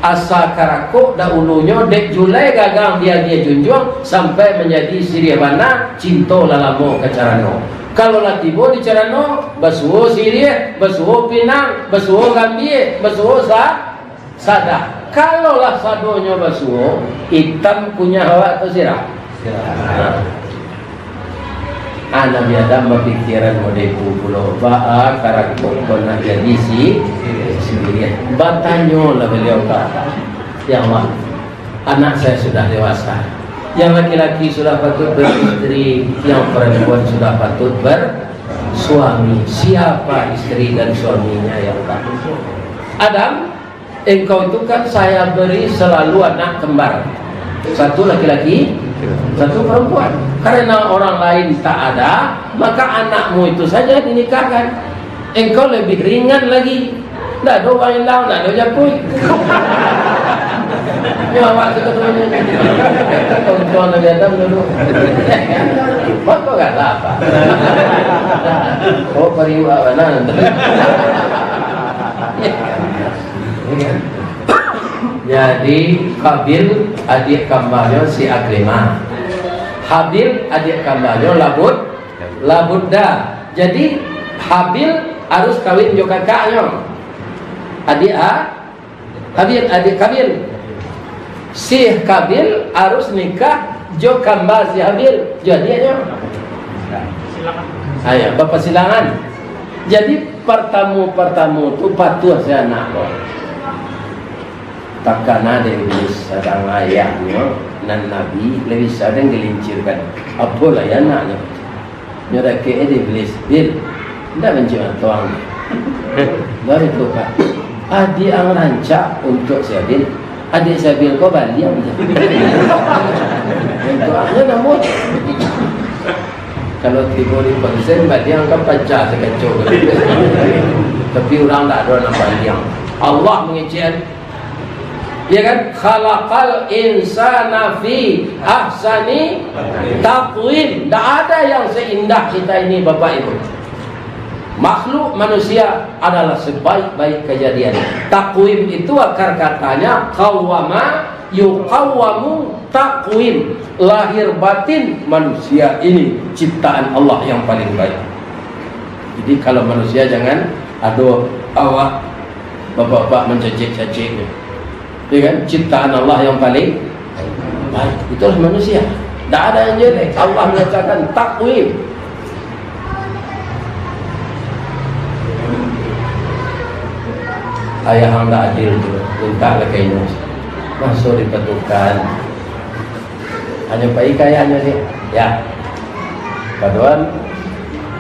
Asa karakok dahulunyo, dek julai gagang diagiah junjuang, sampai manjadi siriah bana, cinto lah lamo ka carano. Kalau lah tibo di carano, basuo siriah, basuo pinang, basuo gambia, basuo sa-, sadah. Kalau lah sadonyo basuo, itam kunyah awak atau sirah? Sirah. Nah. Ah, Nabi Adam bapikiran model itu pulo, baa karakok ko nak jadi si-, siriah. Batanyolah baliau ka Allah, "Ya Allah, anak saya sudah dewasa. Yang laki-laki sudah patut beristri, yang perempuan sudah patut bersuami. Siapa istri dan suaminya, ya Allah?" Adam, Engkau itu kan saya beri selalu anak kembar. Satu laki-laki, satu perempuan. Karena orang lain tak ada, maka anakmu itu saja dinikahkan. Engkau lebih ringan lagi. Ndak ada urang ilang, ndak ada japuik. Nyo awak tu katonyo. Tonton Nabi Adam dulu. Mako galak, Pak. Oh, pariuak bana. Jadi, Qabil adiak kambarnyo si Akrimah. Habil adiak kambarnyo Labud, Labudda. Jadi, Habil harus kawin jo kakaknyo. Adiak Ha-, Habil, adiak Qabil. Si Qabil harus nikah jo kamba si Habil, jo adiaknyo. Ayo, bapasilangan. Jadi, partamo-partamo tu patuah si anak ko. Takana dek Iblis, sadang ayahnyo nan nabi, lai bisa den gelincirkan. Apolah anaknyo. Nyo dakek dek Iblis, "Bil, ndak banci matoang." Baru tu, Pak. Adiak ang rancak untuak si Abil. Adiak si Abil ko baliang je. Untuak ang nyo namuah. Kalau tibo di konsen, baliang kan pacah sakaco. Tapi urang ndak ado nan baliang. Allah mangecek. Ya kan? Khalaqal insana fi ahsani taqwim. Ndak ada yang seindah kita ini, Bapak Ibu. Makhluk manusia adalah sebaik-baik kejadian. Takwim itu akar katanya qawwama, yuqawwamu, takwim. Lahir batin manusia ini ciptaan Allah yang paling baik. Jadi, kalau manusia jangan ado awak bapak-bapak mancacik-cacik. Ya kan? Ciptaan Allah yang paling baik. Itulah manusia. Tidak ada yang jelek. Allah mengatakan takwim. Ayah ang tak adil tu, minta lah kainyo. Masuk dipatukan. Hanyo pai ka ayah nyo ni. Ya. Paduan,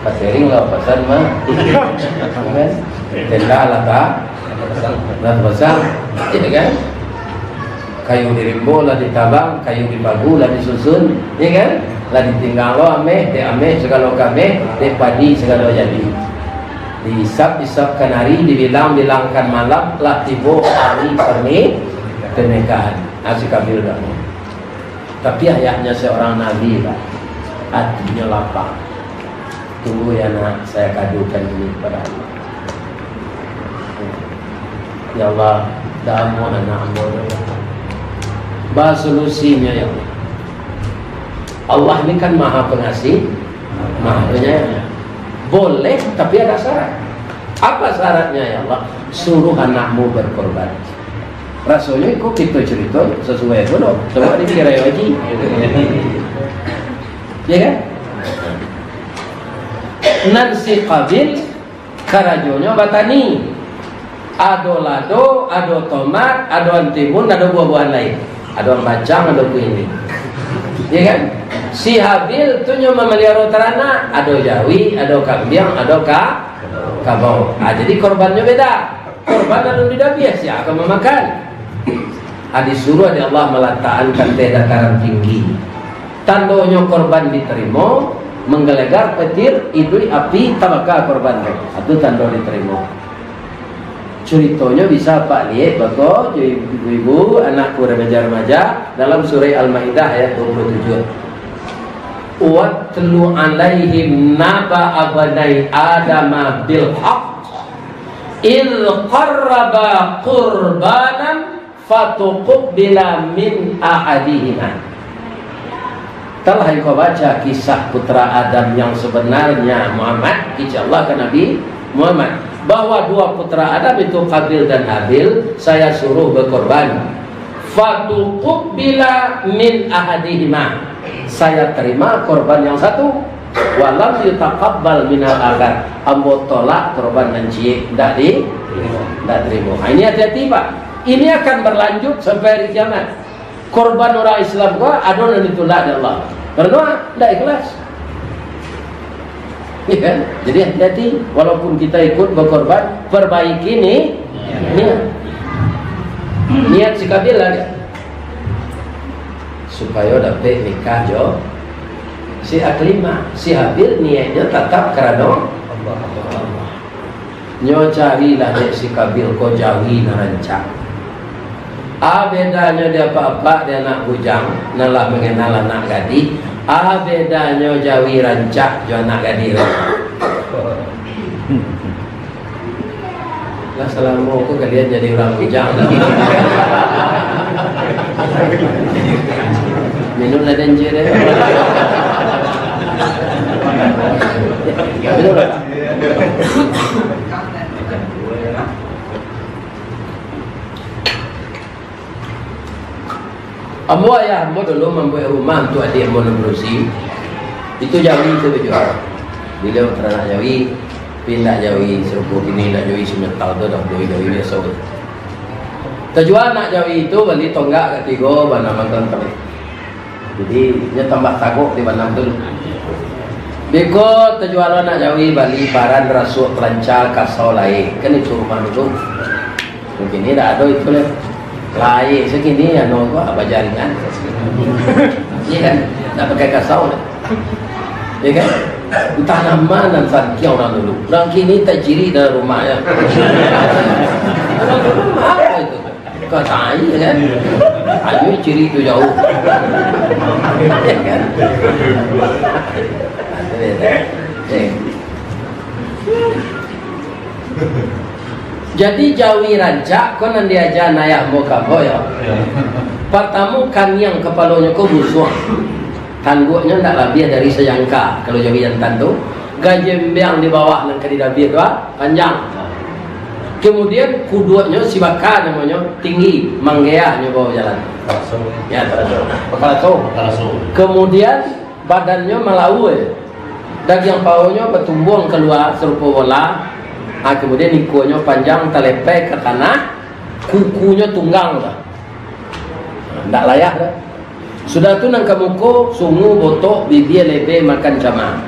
catering lah pasan mah. Kan? Tenda lah tak? Lah pasang. Ya kan? Kayu di rimbo lah ditabang, kayu di pagu lah disusun. Ya kan? Lah ditinggang lo ameh, dek ameh segalo kameh, dek padi segalo jadi. Diisap-isapkan hari, dibilang-bilangkan malam, lah tibo hari perni-, pernikahan. Nah, si Kabil dah. Tapi ayahnya seorang nabi, Pak. Hatinya lapang. Tunggu ya, Nak, saya kadukan ini kepada Allah. Ya Allah, damu anak hamba, ya Allah. Ba solusinya, ya Allah. Allah ni kan Maha Pengasih, Maha Penyayang. Boleh, tapi ada syarat. Apa syaratnya, ya Allah? Suruh anakmu berkorban. Rasonyo iko kito carito sasuai pulo, coba dikira haji. Ya kan? Nan si Qabil karajonyo batani. Ado lado, ado tomat, ado antimun, ado buah-buahan lain. Ado ang bacang, ado kuini. Ya kan? Si Habil tu nyo mamaliaro taranak, ado jawi, ado kambiang, ado ka-, kabau. Ah, jadi korbannyo beda. Korban alun didabiah, sia ka mamakan? Ah, disuruah dek Allah malatakan teh dataran tinggi. Tandonyo korban ditarimo, manggalegar petir, iduik api, tabaka korban tu. Ah, tu tando ditarimo. Curitonyo bisa Pak liek bako jo ibu-ibu, anakku remaja-remaja, dalam surah Al-Maidah ayat dua puluh tujuh. "Watlu alaihim naba'a abnai Adama bil haqq, idh qarraba qurbanan Fatuqubbila min ahadihima. Telah engkau baca kisah putra Adam yang sebenarnya, Muhammad, kecek Allah ka Nabi Muhammad, bahwa dua putra Adam itu, Qabil dan Habil, saya suruh berkorban. Fatuqubbila min ahadihima. Saya terima korban yang satu. Walam yutaqabbal minal akhar. Ambo tolak korban nan ciek, ndak di, ndak terima. Ha, ini hati-hati, Pak. Ini akan berlanjut sampai hari kiamat. Korban urang Islam ko ado nan ditulak dek Allah. Karena ndak ikhlas. Ya kan? Jadi hati-hati, walaupun kita ikut berkorban, perbaiki ni niat. Niat si Qabil lah dia. Supayo dapek nikah jo si Aklimah. Si Habil niatnyo tatap karano Allah. Nyo carilah dek si Qabil ko jawi nan rancak. A bedanyo di apak-apak di anak bujang, nan lah mangenal anak gadih. A bedanyo jawi rancak jo anak gadih rancak. Lah salamo ko kalian jadi urang bujang. Minum lah denje deh. Minum lah. Ambo, ayah ambo dulu mambuek rumah untuak adiak ambo nan padusi. Itu jawi tu bajual. Baliau taranak jawi, tapi indak jawi sarupo kini, indak jawi simetal tu, dah bali jawi biaso tu. Tajual anak jawi tu, bali tonggak katigo, banamakan Talib. Jadi, inyo tambah tagok di banam tu. Beko tajual anak jawi, bali paran, rasuak, palanca, kasau, laie. Kan itu rumah dulu. Mungkin ini dah ado itu lah. Laie sakini, anu ko, bajaringan. Iya kan? Ndak pakai kasau lah. Iya kan? Antah nama nan santiang urang dulu. Urang kini taciri dalam rumah, ya. Urang dulu mah apo itu? Ka tai, ya kan? Ayo ciri tu jauh. Ya kan? Eh. Jadi jawi rancak ko nan diaja ayah ambo ka ambo, yo. Ya. Partamo, kaniang kapalonyo ko busuang. Tangguaknyo ndak labiah dari sajangka, kalau jawi jantan tu. Gajembeang di bawah nan ka didabiah tu, ah, panjang. Kemudian kuduaknyo sibaka namonyo, tinggi, manggeahnyo bawa jalan. Taraso. Ya, taraso. Bakalaso. Bakalaso. Kemudian badannyo malaua. Dagiang pahonyo batumbuang kalua sarupo bola. Ah, kemudian ikonyo panjang, talepeh ka tanah, kukunyo tunggang tu. Ndak layak doh. Sudah tu nan ka muko, sungu, botok, bibia, lebeh, makan cama.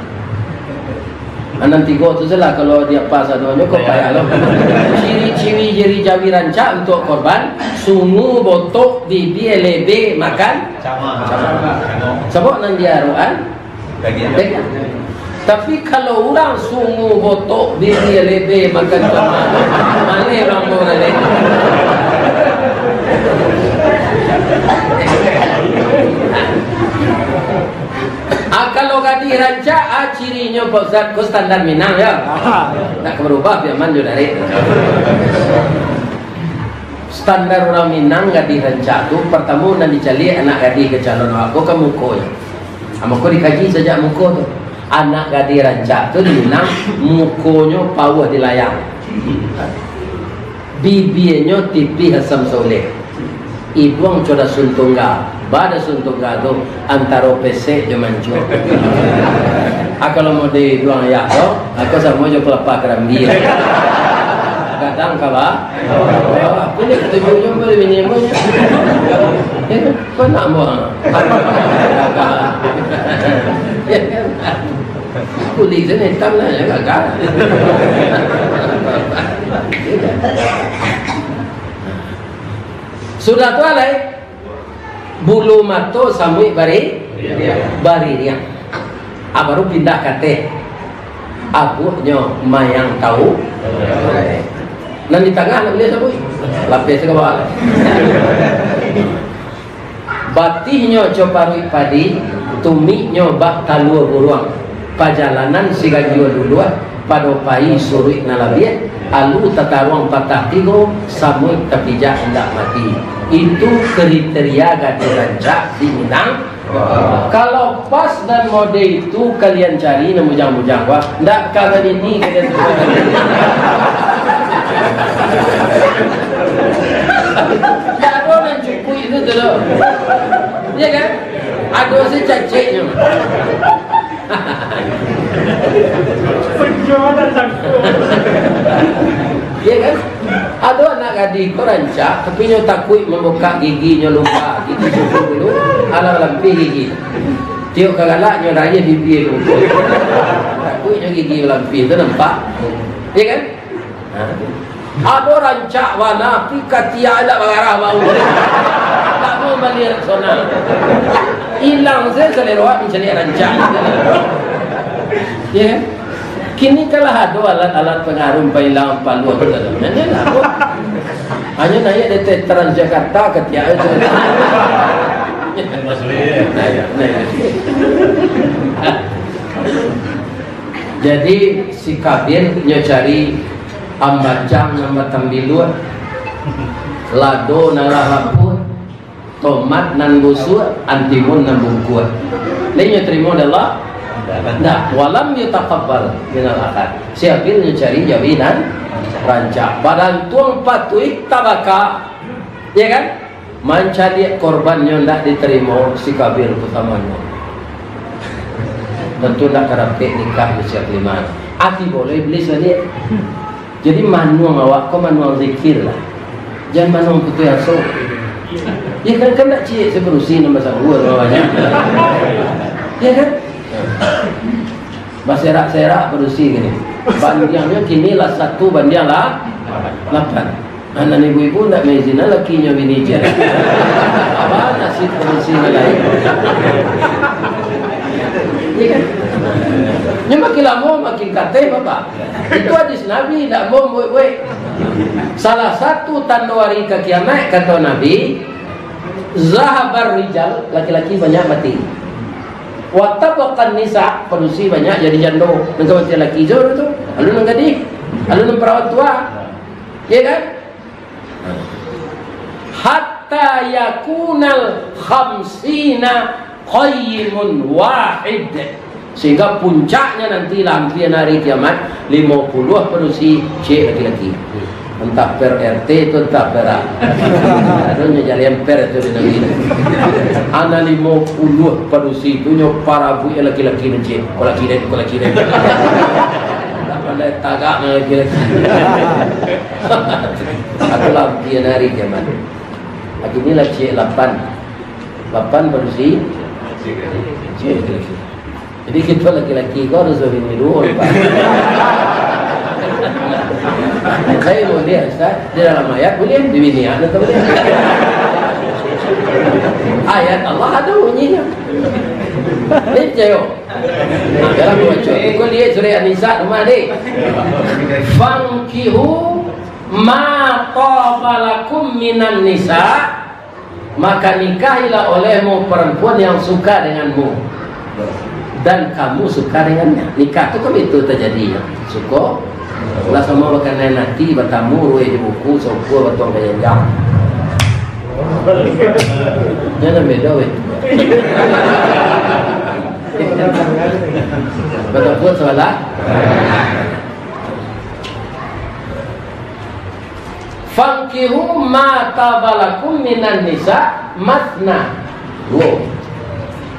Ah, nan tigo tu sajolah, kalau diapa sadonyo ko payah lo. Ciri-ciri jawi rancak untuak korban, sungu, botok, bibia, lebeh, makan cama. Sabab nan diarokan, dagiang. Tapi kalau urang sungu, botok, bibia, lebeh, makan cama, maleh urang tu maleh. Ah, kalau gadih rancak, ah, cirinyo, Pak Ustaz, ko standar Minang, ya. Ndak ka barubah, biaman jo darek. Standar urang Minang gadih rancak tu, partamo nan dicaliak anak gadih ka calon awak ko kan mukonyo. Ah, mako dikaji sajak muko tu. Anak gadih rancak tu di Minang, mukonyo pauah di layang. Bibianyo tipih asam saulek. Iduang co dasun tungga. Ba dasun tungga tu antaro pesek jo mancuak. Ah, kalau model iduang ayah tu, ah, ko samo jo kelapa karambia. Gadang ka ba-, bawah. Kulik tujuh jo boleh minimum. Eh, ko nak buang. Kulik tu hitam lah, ya, gagal. Sudah tu alai, bulu mato samuik bari-, baririang. Ah, baru pindah ka ateh. Abuaknyo mayang tahu. Nan di tangah nak baliau sabuik. Lapeh ka bawah. Batihnyo co paruik padi, tumiknyo bak talua buruang. Pajalanan si ganjua luluah, pado pai suruik nan labiah, Alu tataruang patah tigo, samuik tapijak indak mati. Itu kriteria gadih rancak di Minang. Kalau pas dan mode itu kalian cari nan bujang-bujang, wah, ndak ka badini kalian tu. Ndak ado nan cukuik itu tu doh. Iya kan? Ado se caceknyo. Iya kan? Ado anak gadih ko rancak, tapi nyo takuik mambukak gigi, nyo lupa gigi susu dulu, alah malampih gigi. Tiok ka galak nyo rayeh bibia dulu. Takuik nyo gigi malampih tu nampak. Iya kan? Ha. Ado rancak bana, tapi katiak indak bagarah bau. Ndak mau bali Rexona. Ilang se salero awak mancaliak rancak. Iya kan? Kini kan lah ado alat-alat pangaruh pailang paluah tu. Nyo lah. Hanyo naiak dari Transjakarta katiak itu. Nah, ya, nah, ya. Jadi, si Kabil nyo cari ambacang nan batambiluak, lado nan lah lapuak, tomat nan busuak, antimun nan bungkuak. Lai nyo tarimo dek Allah? Ndak. Walam yutaqabbal minal akhad. Si Habil nyo cari jawi nan rancak. Badantuang patuik tabaka. Ya kan? Mancaliak korbannyo ndak ditarimo si Kabil putamanyo. Tantu ndak ka dapek nikah di siap lima. Ati boleh iblis baliak. Jadi manuang awak ko manuang zikir lah. Jan manuang putuih aso. Ya kan, kan ndak ciek se padusi nan basanggup tu awaknyo. Ya kan? Baserak-serak padusi kini. Bandiangnyo kini lah satu bandiang lah lapan. Anak ibu-ibu ndak maizinan lakinyo bini ijin. Apa nasib padusi nan lain? Ya kan? Nyo makin lamo makin kateh, Bapak. Itu hadis Nabi, ndak mau buek-buek. Salah satu tando hari ka kiamat, kato Nabi, zahabar rijal, laki-laki banyak mati. Wa tabaqan nisa, padusi banyak jadi jando. Nan kamatian laki jo tu, alun nan gadih, alun nan perawan tua. Ya kan? Hatta yakunal khamsina qayyimun wahid. Sehingga puncaknya nanti lah ampian hari kiamat, limo puluah padusi ciek laki-laki. Entah per R T tu, entah per a. Adonyo jalian per tu di nagari. Ana limo puluah padusi tu nyo parabuik laki-laki nan ciek. Ko laki den, ko laki den. Ndak pandai tagak nan laki-laki. Itulah ampian hari kiamat. Laki ni lah ciek lapan. Lapan padusi. Ciek laki. Jadi kito laki-laki ko harus babini duo, Pak. Saya boleh, Ustaz. Di dalam ayat boleh, di bini atau boleh. Ayat Allah ada bunyinya. Ini percaya. Dalam baca, kau lihat surah An-Nisa rumah ni. Fankihu ma taba lakum minan nisa, maka nikahilah olehmu perempuan yang suka denganmu. Dan kamu suka dengannya. Nikah tu kan itu terjadi, ya. Suko. Lah samo bakanai nati, batamu, ruweh di buku, sokua, batuang kayanjang. Jangan beda, weh. Batapuak sabalah. Fankihu ma taba lakum minan nisa masna. Duo.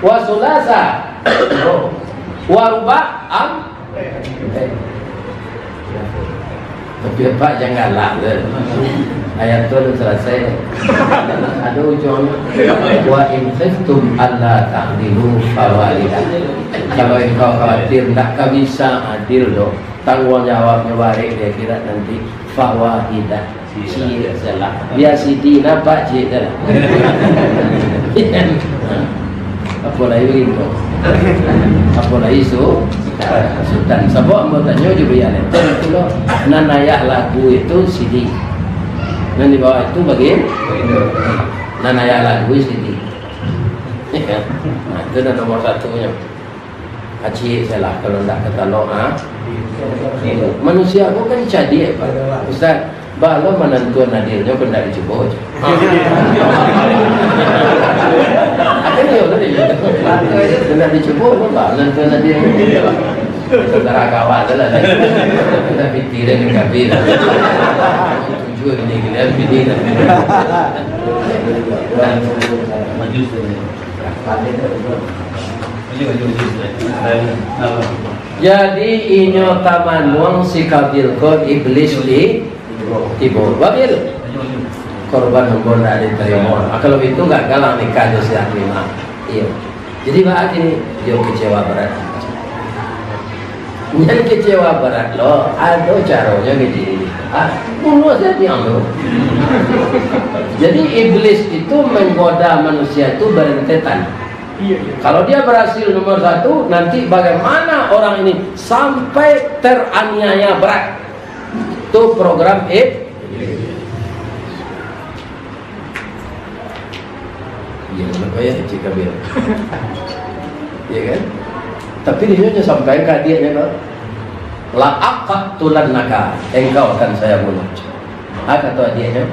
Wa sulasa. Duo. Wa ruba am. Tapi Pak jangan galak tu. Ayat tu alun salasai. Ado ujuang. Wa in khiftum alla ta'dilu fawahidah. Kalau engkau khawatir ndak ka bisa adil doh, tangguang jawabnyo barek di akhirat nanti, fawahidah. Ciek salah. Bia sidi nampak ciek salah. Apo lai bagitu? Apo lai su-, Sutan? Sabab ambo tanyo jo Buya Lenteng tu lo. Nan ayah lagu itu sidi. Nan di bawah itu bagi. Nan ayah lagu sidi. Nah, itu nan nomor satunyo. Kacik salah kalau ndak katalok, ha? Manusia ko kan cadiak, Pak. Ustaz, baa lo manantuan adilnyo ko ndak dicubo. Akan iyo tadi. Ndak dicubo, baa manantuan adilnyo. Saudara kawan tu lah. Kita pikir dan kabil. Tujuh ini, kalian pilih lah. Maju, maju, maju. Jadi, inyo tamanuang si Kabil ko, Iblis di tibo. Babil, korban ambo ndak ditarimo. Ah, kalau itu gagal lah nikah jo si Halimah. Iyo. Jadi, baa kini, iyo kecewa berat. Nyo kecewa berat lo, ado caronyo kecil. Ah, bunuah saja tu. Jadi, iblis itu menggoda manusia itu berentetan. Kalau dia berhasil nomor satu, nanti bagaimana orang ini sampai teraniaya berat? Itu program ib-, Iyo, kenapa ya, Cik Kabil? Iyo kan? Tapi dia nyo sampai ka adiaknyo, "La aqtulannaka, engkau akan saya bunuh." Ah, kato adiaknyo,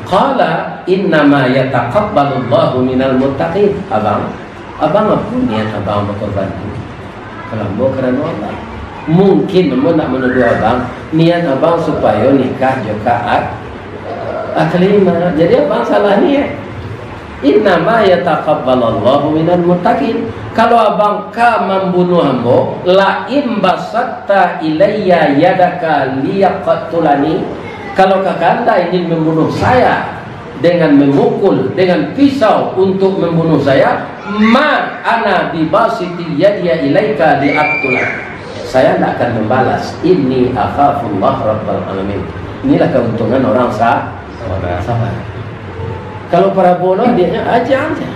"Qala innama yataqabbalullahu minal muttaqin." Abang, abang apo niat abang bakorban tu? Kalau ambo karano Allah. Mungkin ambo nak manuduah abang, niat abang supayo nikah jo ka Ak-, Aklimah. Jadi abang salah niat. Innama yataqabbalullahu minal muttaqin. Kalau abang ka mambunuah ambo, la in basatta ilayya yadaka liyaqtulani, kalau kakanda ingin membunuh saya dengan memukul dengan pisau untuk membunuh saya, ma ana bibasiti yadiya ilaika liaqtulak. Saya tidak akan membalas. Inni akhafullah rabbal alamin. Inilah keuntungan orang sa-, sabar. Kalau Prabowo lo, dia nya aja aja.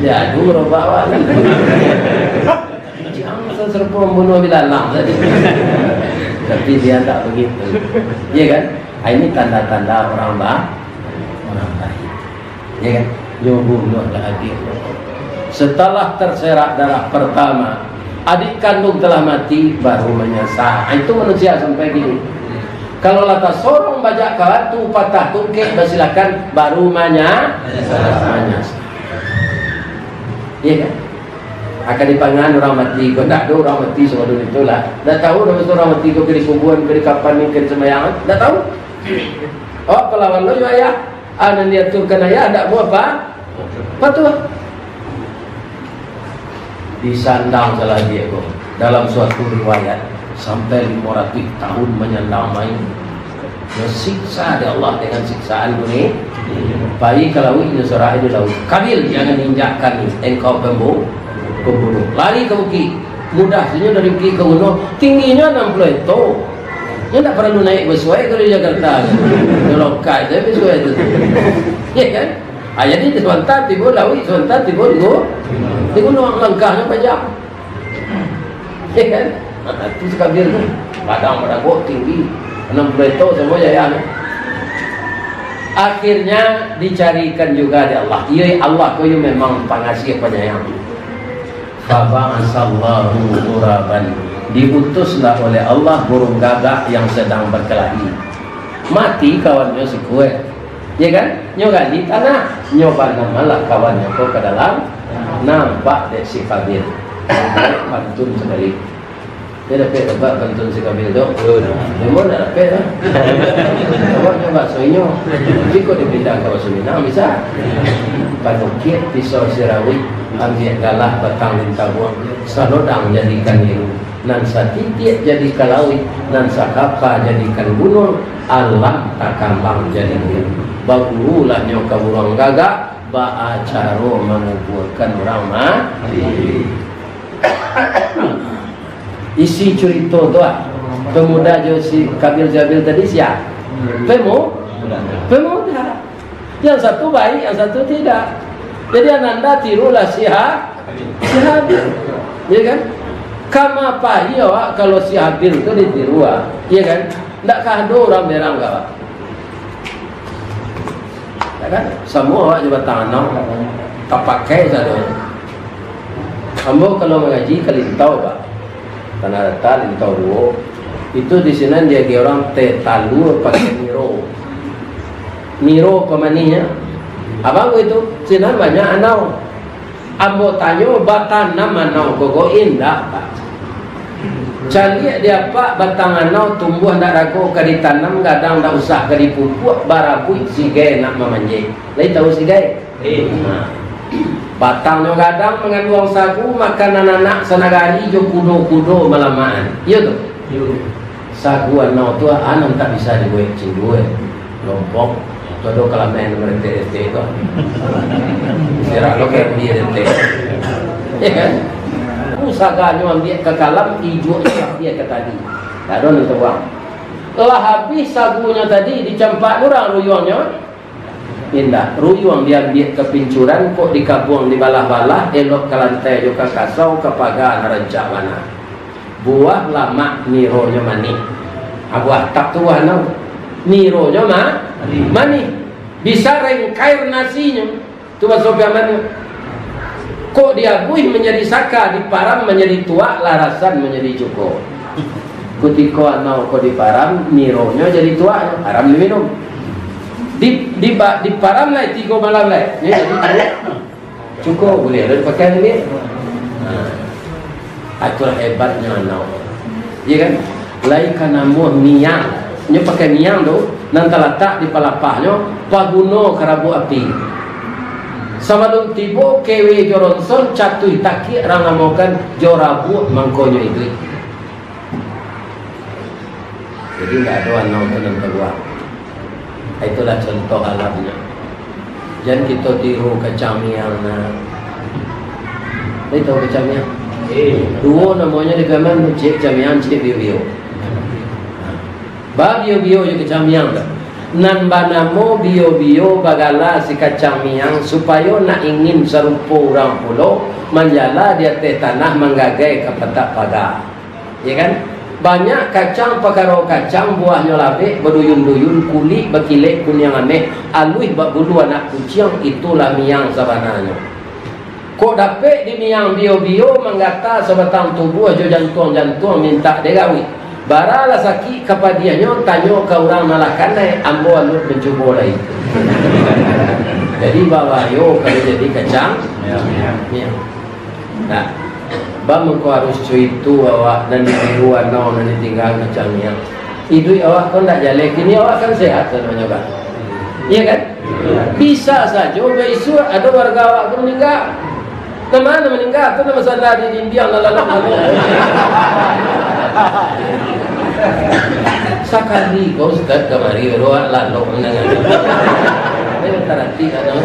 Ya, dulu bawa. Jangan serupa membunuh bilalang tadi. Tapi dia tak begitu. Iya kan? Ah, ini tanda-tanda orang ba-, orang baik. Iya kan? Nyo bunuhlah adik. Setelah terserak darah pertama, adik kandung telah mati, baru menyesal. Ah, itu manusia sampai gini. Kalau lah tasorong bajak ka batu, patah tungkek, basilakan, baru manya-, menyesal. Iya kan? Akan dipangan urang mati ko, ndak ado urang mati sabalun itu lah. Ndak tahu dah masa urang mati ko ka dikuburan, ka dikapanin, ka disambayangan. Ndak tahu. Oh, palawan lo jo ayah. Ah, nan diaturkan ayah, ndak buah pa-, patuah. Disandang salah dia ko. Dalam suatu riwayat, sampai lima ratus tahun manyandang main. Disiksa dek Allah dengan siksaan dunia. Pai ka lauik, nyo sorahi di lauik. Kabil, jangan injakkan engkau pembu-, pembunuh. Lari ka bukik. Mudah sajo dari bukik ka gunuang. Tingginyo anam puluah hekto. Nyo ndak paralu naik basuai ka di Jakarta. Nyo lokai sajo basuai tu. Ya kan? Ah, jadi sabanta tibo lauik, sabanta tibo di gu-, di gunuang, langkahnyo panjang. Ya kan? Ha, tu si Kabil tu. Padang badagok tinggi, anam puluah hekto samo jayanyo. Akhirnya dicarikan juga dek Allah. Iyo, Allah ko yo memang pangasih panyayang. Faba'asallahu ghuraban. Diutuslah oleh Allah burung gagak yang sedang berkelahi. Mati kawannyo sikua. Ya kan? Nyo gali tanah, nyo banamlah kawannyo ko ka dalam, nampak dek si Kabil. Pantun sakali. Dia dapek dapat pantun si Kabil tu. Memang dak dapek lah. Awak nyo bahaso inyo. Tapi kok dipindah ka bahaso Minang bisa. Panukiak pisau sirauik, ambiak galah batang lintabuang, salodang jadikan iru. Nan satitiak jadi ka lauik, nan sakapa jadikan gunuang, alam takambang jadi biru. Bagurulah nyo ka burung gagak, baa caro mangubuakan urang mati. Isi curito tu ah, pemuda jo si Kabil Jabil tadi sia? Pemu-, pemuda. Yang satu baik, yang satu tidak. Jadi, ananda tirulah si Ha-, si Habil. Ya kan? Kama pahi awak kalau si Habil tu ditiru, ah. Ya kan? Ndak ka ado urang berang ka awak. Ya kan? Samo awak jo batang anau. Tapakai sado. Ambo kalau mangaji ka Lintau, Pak. Tanah datar, lintau duo. Itu di sinan diagiah urang teh talua pakai niro. Niro pamanihnyo. Abang itu, sinan banyak anau. Ambo tanyo, batanam anau ko, ko indak, Pak. Caliak di apak batang anau tumbuah ndak rago, ka ditanam gadang ndak usah ka dipupuak, barabuik sigai nak mamanjek. Lai tahu sigai? Eh. Nah. Batangnyo gadang manganduang sagu, makanan anak sanagari jo kudo-kudo malamaan. Iyo tu? Iyo. Sagu anau tu, a nan tak bisa dibuek cindua, lompong. Tu ado kalameh nan meretek-retek tu. Sirak lo kayak dia retek. Ya kan? Usaganyo ambiak ka kalam, ijuaknyo ambiak ka tali. Tak ado nan tabuang. Lah habih sagunyo tadi, dicampak urang ruyuangnyo. Indak, ruyuang diambiak ka pincuran, kok dikabuang dibalah-balah, elok ka lantai jo ka kasau, ka paga nan rancak bana. Buah lamak, nironyo manih. Ah, buah atap tu buah anau. Nironyo ma-, manih. Bisa rengkair nasinyo. Tu baso piaman tu. Kok diabuih manjadi saka, diparam manjadi tuak, larasan manjadi cuko. Kutiko anau ko diparam, nironyo jadi tuak, haram diminum. Di, di, diparam lai tigo malam lai, nyo jadi cuko. Cuko buliah ado dipakai lagi. Nah, itulah hebatnyo anau. Iya kan? Lai ka namuah miang. Nyo pakai miang tu, nan talatak di palapahnyo, paguno karabuak api. Sabalun tibo kewe jo ronson, catuih takiak, rang amokan jo rabuak, mangkonyo iduik. Jadi, indak ado anau tu nan kaluar. Itulah contoh alamnyo. Jan kito tiru kacang miang, nah. Lai tahu kacang miang? Eh. Duo namonyo di Piaman tu, ciek kacang miang, ciek bio-bio. Nah. Ba bio-bio jo kacang miang tu. Nan banamo bio-bio bagala si kacang miang, supayo nak ingin sarupo urang pulo, manjala di ateh tanah, manggagai ka patak paga. Ya kan? Banyak kacang, pakaro kacang, buahnyo labek, baduyun-duyun, kulik bakilek kuniang ameh, aluih bak bulu anak kuciang, itulah miang sabananyo. Kok dapek di miang bio-bio, manggata sabatang tubuah jo jantuang-jantuang mintak digawik. Bara lah sakik kapadiahnyo, tanyo ka urang nan lah kanai, ambo aluih mancubo lai. Jadi, babahayo kalau jadi kacang miang. Nah, baa mangko harus co itu awak nan ditiru anau nan ditingga kacang miang? Iduik awak ko ndak jaleh, kini awak kan sehat sabananyo, Bang. Iya kan? Bisa sajo bisuak ado warga awak ko maningga. Nan ma nan maningga tu, nan basanda di dindiang, nan lalok-lalok. Sakali ko ustaz kamari, baru awak lalok mandanga. Ayo, tarati lah, no.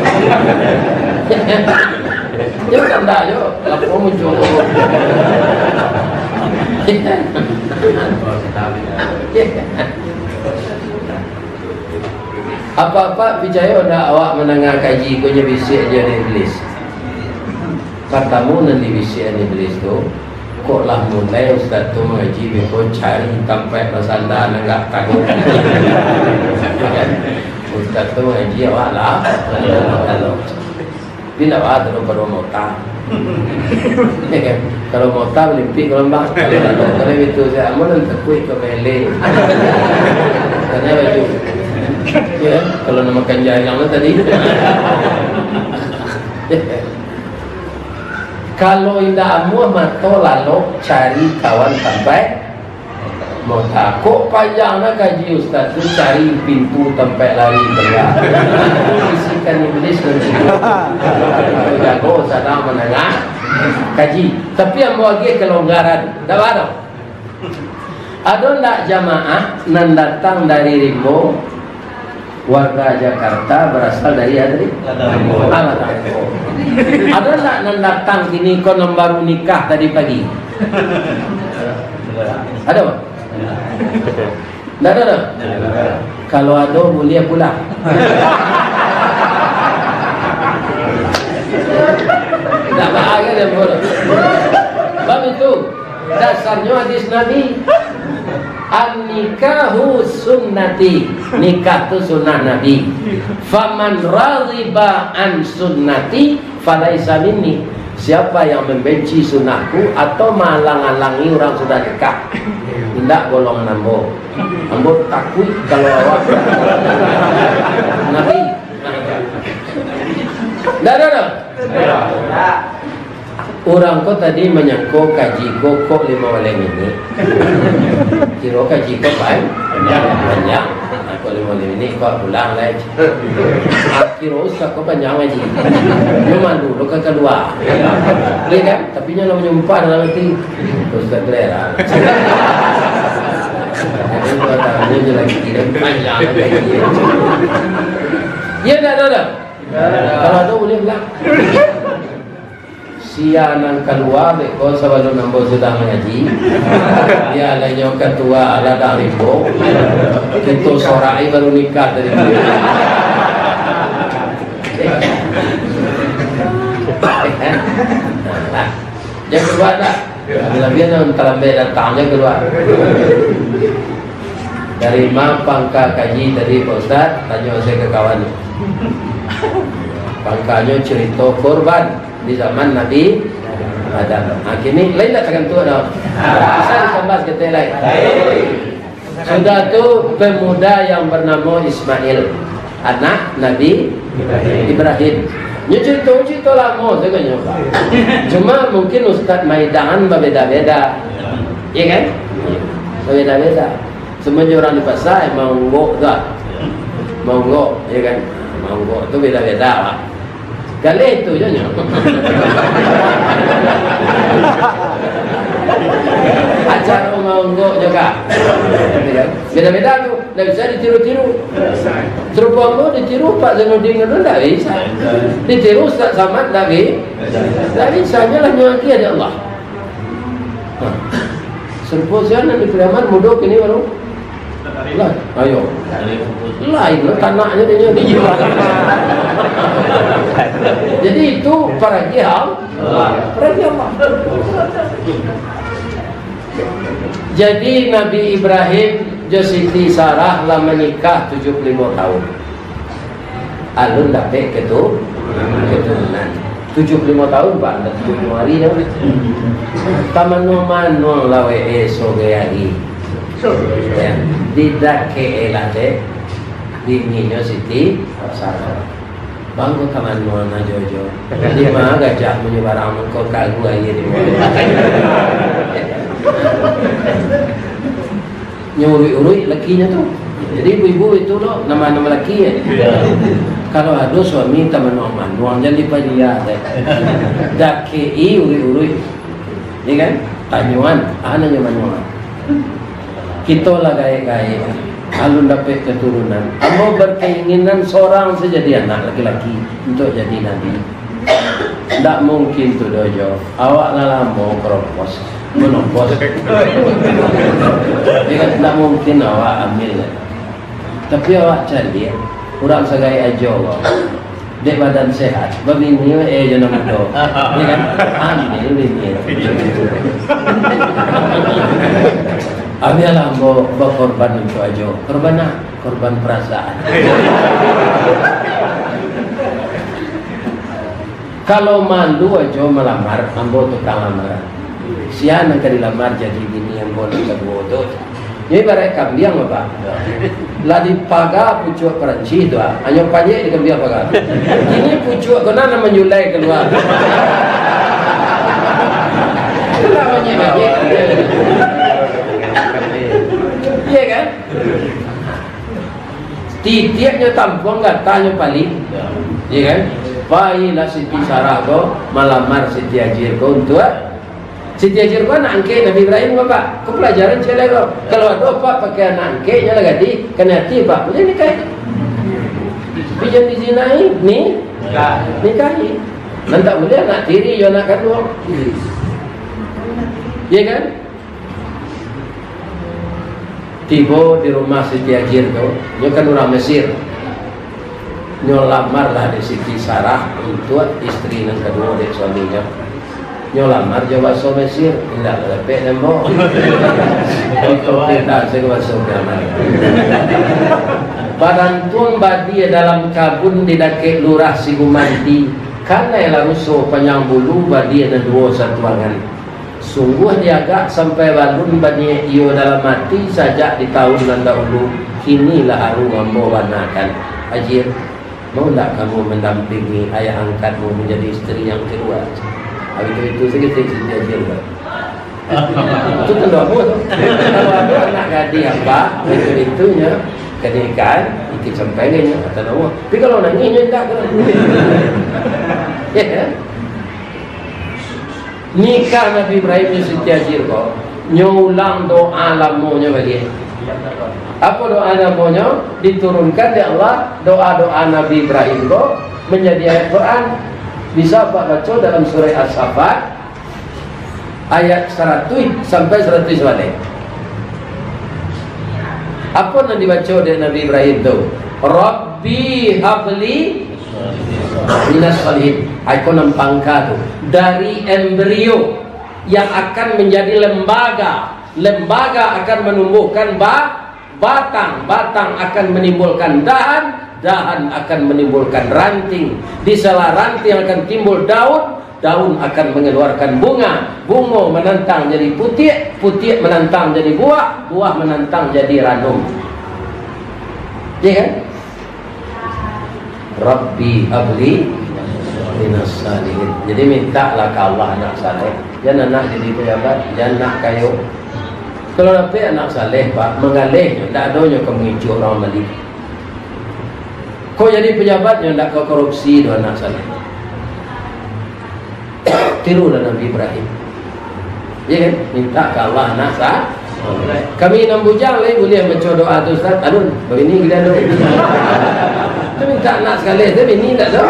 Yo, tanda yo, lapo muncul. Apak-apak picayo ndak, awak mandanga kaji ko nyo bisiak jo dek Iblis? Partamo nan dibisiakan Iblis tu, kok lah mulai ustaz tu mangaji, beko cari tampek basanda nan agak taguah. Ustaz tu mangaji, awak lah, kalau. Tapi ndak baa tu, kalau mota. Kalau mota, malimpik galombang. Kalau, kalau itu, saya amun nan takuik ka mele. Karena baju. Ya, kalau nak makan jarang tu tadi. Kalau indak amuah mato, lalok cari kawan tampek mota. Kok panjang nah kaji ustaz tu, cari pintu tampek lari keluar. Bisikan Iblis dan situ. Jago sadang mandanga kaji. Tapi ambo agiah kelonggaran. Ndak baa doh. Ado ndak jamaah nan datang dari Rimbo, warga Jakarta, barasal dari, ado di? Ladang Rimbo. Ah, Ladang Rimbo. Ado ndak nan datang kini ko nan baru nikah tadi pagi? Ado, Bang? Ndak ado, doh? Kalau ado, buliah pulang. Ndak baa kan, ya, Bro? Bab itu, dasarnyo hadis Nabi, "An-nikahu sunnati." Nikah tu sunnah Nabi. "Faman raghiba an sunnati, falaisa minni." Siapa yang membenci sunnahku atau mahalang-halangi urang sudah nikah, indak golongan ambo. Ambo takuik kalau awak Nabi. Ndak ado doh. Urang ko tadi manyangko kaji ko kok limo baleh minik. Kiro kaji ko pan-, panjang. Kok limo baleh minik, kok pulang lai. Kiro ustaz ko panjang kaji. Yo malu lo ka kalua. Iyo kan? Tapi nyo lah manyumpah dalam ati. Ustaz tu lah. Jadi, dua tahun nyo lagi, panjang kaji. Iyo ndak ado doh? Kalau ado, buliah pulang. Sia nan kalua beko sabalun ambo sudah mangaji. Bia lah inyo katua ladang rimbo. Kito sorai baru nikah tadi. Jan kalua dah. Labiah nan talambek datang, jan kalua. Dari ma pangka kaji tadi, Pak Ustaz? Tanyo sajo ka kawan. Pangkanyo carito kurban di zaman Nabi Adam. Ha, kini lain dak takantuak doh. Bisa ditambah saketek lai. Sudah tu, pemuda yang bernamo Ismail, anak Nabi Ibrahim. Nyo carito, carito lamo sajo nyo. Cuma mungkin Ustaz maidangan babeda-beda. Iyo kan? Babeda-beda. Samo jo urang di pasa, eh, maunggok tu, ah. Maunggok, iyo kan? Maunggok tu beda-beda, Pak. Galeh tu jo nyo. Acara maunggok jo ka. Iyo kan? Beda-beda tu. Ndak bisa ditiru-tiru. Sarupo ambo ditiru Pak Zainuddin tu ndak bisa. Ditiru Ustaz Samad ndak bi-, ndak bisa. Nyo lah nyo agiah dek Allah. Ha. Sarupo sia nan di Pariaman mudo kini baru. Lah, ayo. Lain lah tanaknyo dek nyo. Jadi itu paragiah Allah. Paragiah Allah. Jadi Nabi Ibrahim jo Siti Sarah lah manikah tujuah puluah limo tahun. Alun dapek ketu-, keturunan. Tujuah puluah limo tahun, Pak, dah tujuah puluah limo hari dah. Tamano-mano lah we, eh, soge hari. Ya, didakek lah dek bininyo Siti Sarah. Bang, ko ka mano ajo-ajo? Di ma gajah manyo barang mangko kagu aia di muko. Nyo uruik-uruik lakinyo tu. Jadi ibu-ibu itu lo, nama-nama laki ya. Kalau ado suami tamanuang-manuang, jan dipaliak deh. Dakek-i uruik-uruik. Iya kan? Tanyoan, ah, nanyo manuang. Kito lah gaek-gaek, alun dapek keturunan. Ambo berkeinginan seorang saja jadi anak laki-laki untuk jadi nabi. Ndak mungkin tu doh, Jo. Awak lah lamo keropos, menopos. Ya kan? Ndak mungkin awak ambil. Tapi awak caliak, urang sagaek ajo awak. Dek badan sehat, babini we, eh, jo nan mudo. Ya kan? Ambil bini tu. Ambialah ambo bakorban untuak ajo. Korban a? Korban perasaan. Kalau malu ajo malamar, ambo tukang lamaran. Sia nan ka dilamar jadi bini ambo nan kaduo tu? Nyo ibaraik kambiang, Bapak. Lah dipaga pucuak Perancis tu, ah. Hanyo panyek di kambiang paga. Kini pucuak ko nan manyulai kalua. Lah panyek-panyek. Iya kan? Titiaknyo tampuang, gatahnyo paling. Iya kan? Pailah Siti Sarah ko malamar Siti Hajir ko untuak Siti Hajir ko anak angkek Nabi Ibrahim, Bapak. Ko pelajaran ciek lai ko. Kalau ado Apak pakai anak angkek, nyo lah gadih, kanai ati Apak, buliah nikahi. Tapi jan dizinai, ni? Nikahi. Nan tak buliah anak tiri jo anak kanduang. Iya kan? Tibo di rumah Siti Hajir tu, nyo kan urang Mesir. Nyo lamarlah dek Siti Sarah untuak isteri nan kaduo dek suaminyo. Nyo lamar jo bahaso Mesir, indak lah dapek den, Bo. Iko pindah sajo bahaso Piaman. Barantuang badia dalam kabun di dakek Lurah Sigumanti. Kanai lah ruso panjang bulu, badia nan duo satuangan. Sungguah diagak sampai balun baniaik iyo dalam ati sajak di taun nan dahulu, kini lah aru ambo banakan. Ajil, mau ndak kamu mandampingi ayah angkatmu manjadi isteri yang kedua? Abih itu, itu sajo Siti Ajil, Pak. Itu kan doa tu. Kalau ada anak gadih apa, itu-itunyo, kanaikan, ikut sampai nyo, kata Allah. Tapi kalau nangih, nyo indak kena. Ya kan? Nikah Nabi Ibrahim jo Siti Hajar ko, nyo ulang doa lamonyo baliak. Apo doa lamonyo? Diturunkan dek Allah, doa-doa Nabi Ibrahim ko manjadi ayat Quran. Bisa Apak baco dalam surah As-Saffat, ayat saratuih sampai saratuih sabaleh. Apo nan dibaco dek Nabi Ibrahim tu? "Rabbi habli minas salihin." Ai, ko nan pangka tu. Dari embrio yang akan menjadi lembaga, lembaga akan menumbuhkan ba-, batang, batang akan menimbulkan dahan, dahan akan menimbulkan ranting. Di sela ranting akan timbul daun, daun akan mengeluarkan bunga, bungo menantang jadi putiak, putiak menantang jadi buah, buah menantang jadi ranum. Ya kan? "Rabbi habli minas salihin." Jadi, mintalah ka Allah anak saleh. Jan anak jadi pejabat, jan anak kayo. Kalau dapek anak saleh, Pak, manggaleh nyo, ndak ado nyo ka mangicuah urang bali. Ko jadi pejabat nyo ndak ka korupsi doh anak saleh. Tirulah Nabi Ibrahim. Ya kan? Minta ka Allah anak sa-, kami nan bujang lai buliah baco doa tu, Ustaz. Alun, babini kalian tu. Tu minta anak sakali, tu bini ndak tu.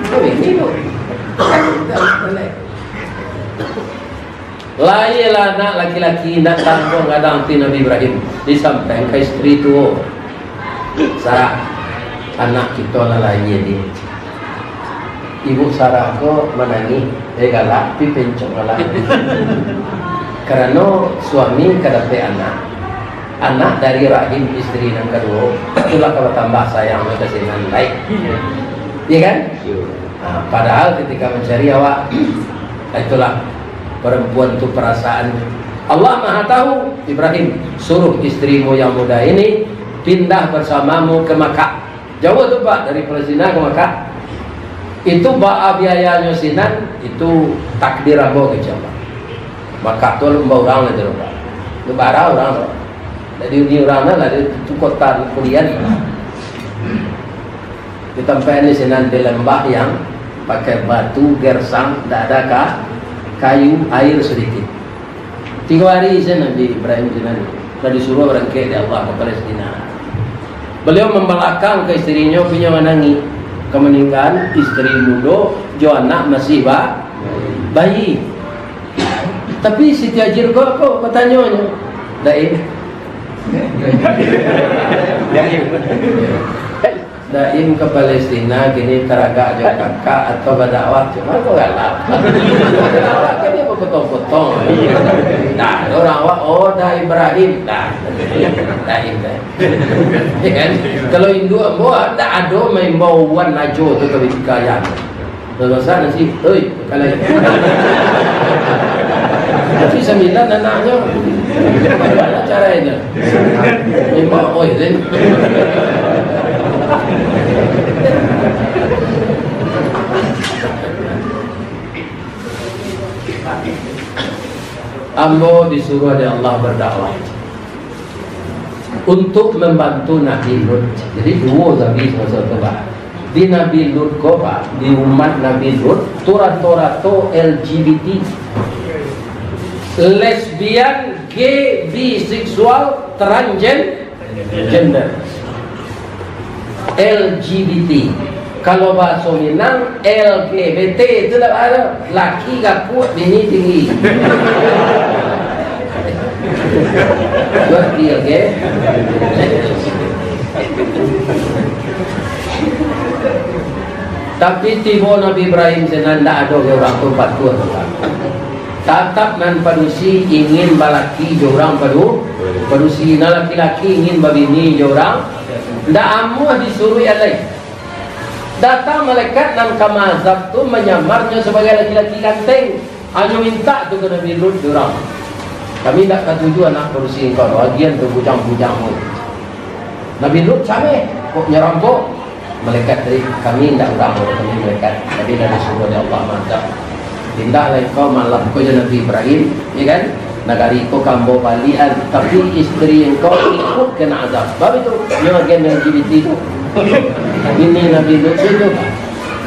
Tu bini tu. Lahirlah anak laki-laki, indak tangguang gadang ati Nabi Ibrahim, disampaian ka isteri tu, Sarah, anak kito lah lahia, Dek. Ibu Sarah ko manangih, eh, galak, tapi pencok galak. Karano suami ka dapek anak, anak dari rahim isteri nan kaduo, itulah ka batambah sayang ka sinan, baik. Iya kan? Nah, padahal ketika mencari awak, itulah perempuan tu perasaan. Allah Maha Tahu, Ibrahim, suruh istrimu yang muda ini pindah bersamamu ke Makkah. Jauh tu, Pak, dari Palestina ke Makkah. Itu baa biayanyo sinan, itu takdir ambo kecek, Pak. Makkah tu alun ba urang lai tu, Pak. Itu bara urang tu. Jadi uni urang lah, itu kota kuliah. Ditampakan di sinan di lembah yang pakai batu gersang, ndak ada ka-, kayu, air sedikit. Tigo hari saja Nabi Ibrahim sinan lah disuruh barangkek dek Allah ka Palestina. Baliau mambalakang ka isterinyo, punyo manangih. Ka maninggaan isteri mudo, jo anak masih ba-, bayi. Tapi Siti Hajar ko apo batanyo nyo? Daim. Daim. Daim ka Palestina kini taragak jo kakak atau badakwah, cuma ko galak. Badakwah kan dia bapotong-potong. Nah, urang awak, oh, dah Ibrahim, dah. Daim, dah. Ya kan? Kalau induak ambo, ndak ado maimbau wan ajo tu ka bini kaya. Dosa nasi, oi, kalai. Tapi sambilan anaknyo. Bagaimana caranya? Memang, oi, Zain. Ambo disuruh dek Allah berdakwah. Untuk mambantu Nabi Lut. Jadi, duo Nabi samaso tu, Pak. Di Nabi Lut ko, Pak, di umat Nabi Lut, tu rato-rato L G B T. Lesbian, gay, biseksual, transgen-, gender. L G B T. Kalau bahaso Minang, L G B T itu dak ado. Laki gapuak, bini tinggi. Berarti, oke. Tapi tibo Nabi Ibrahim sinan, ndak ado urang tu patuah. Tatap nan padusi ingin balaki jo urang padu-, padusi, nan laki-laki ingin babini jo urang. Ndak amuah disuruik alai. Datang malaikat nan ka maazab tu manyamarnyo sabagai laki-laki ganteng. Hanyo mintak tu ka Nabi Lut surang. Kami ndak katuju anak padusi engkau, agian tu bujang-bujang tu. Nabi Lut sameh, kok nyo rampok. Malaikat tadi, kami ndak urang, kami malaikat. Tadi dah disuruh dek Allah maazab. Pindahlah engkau malam ko jo Nabi Ibrahim, ya kan? Nagari ko ka ambo baliakan, tapi isteri engkau ikut kena azab. Sebab itu, nyo agen L G B T tu. Bini Nabi Lut tu.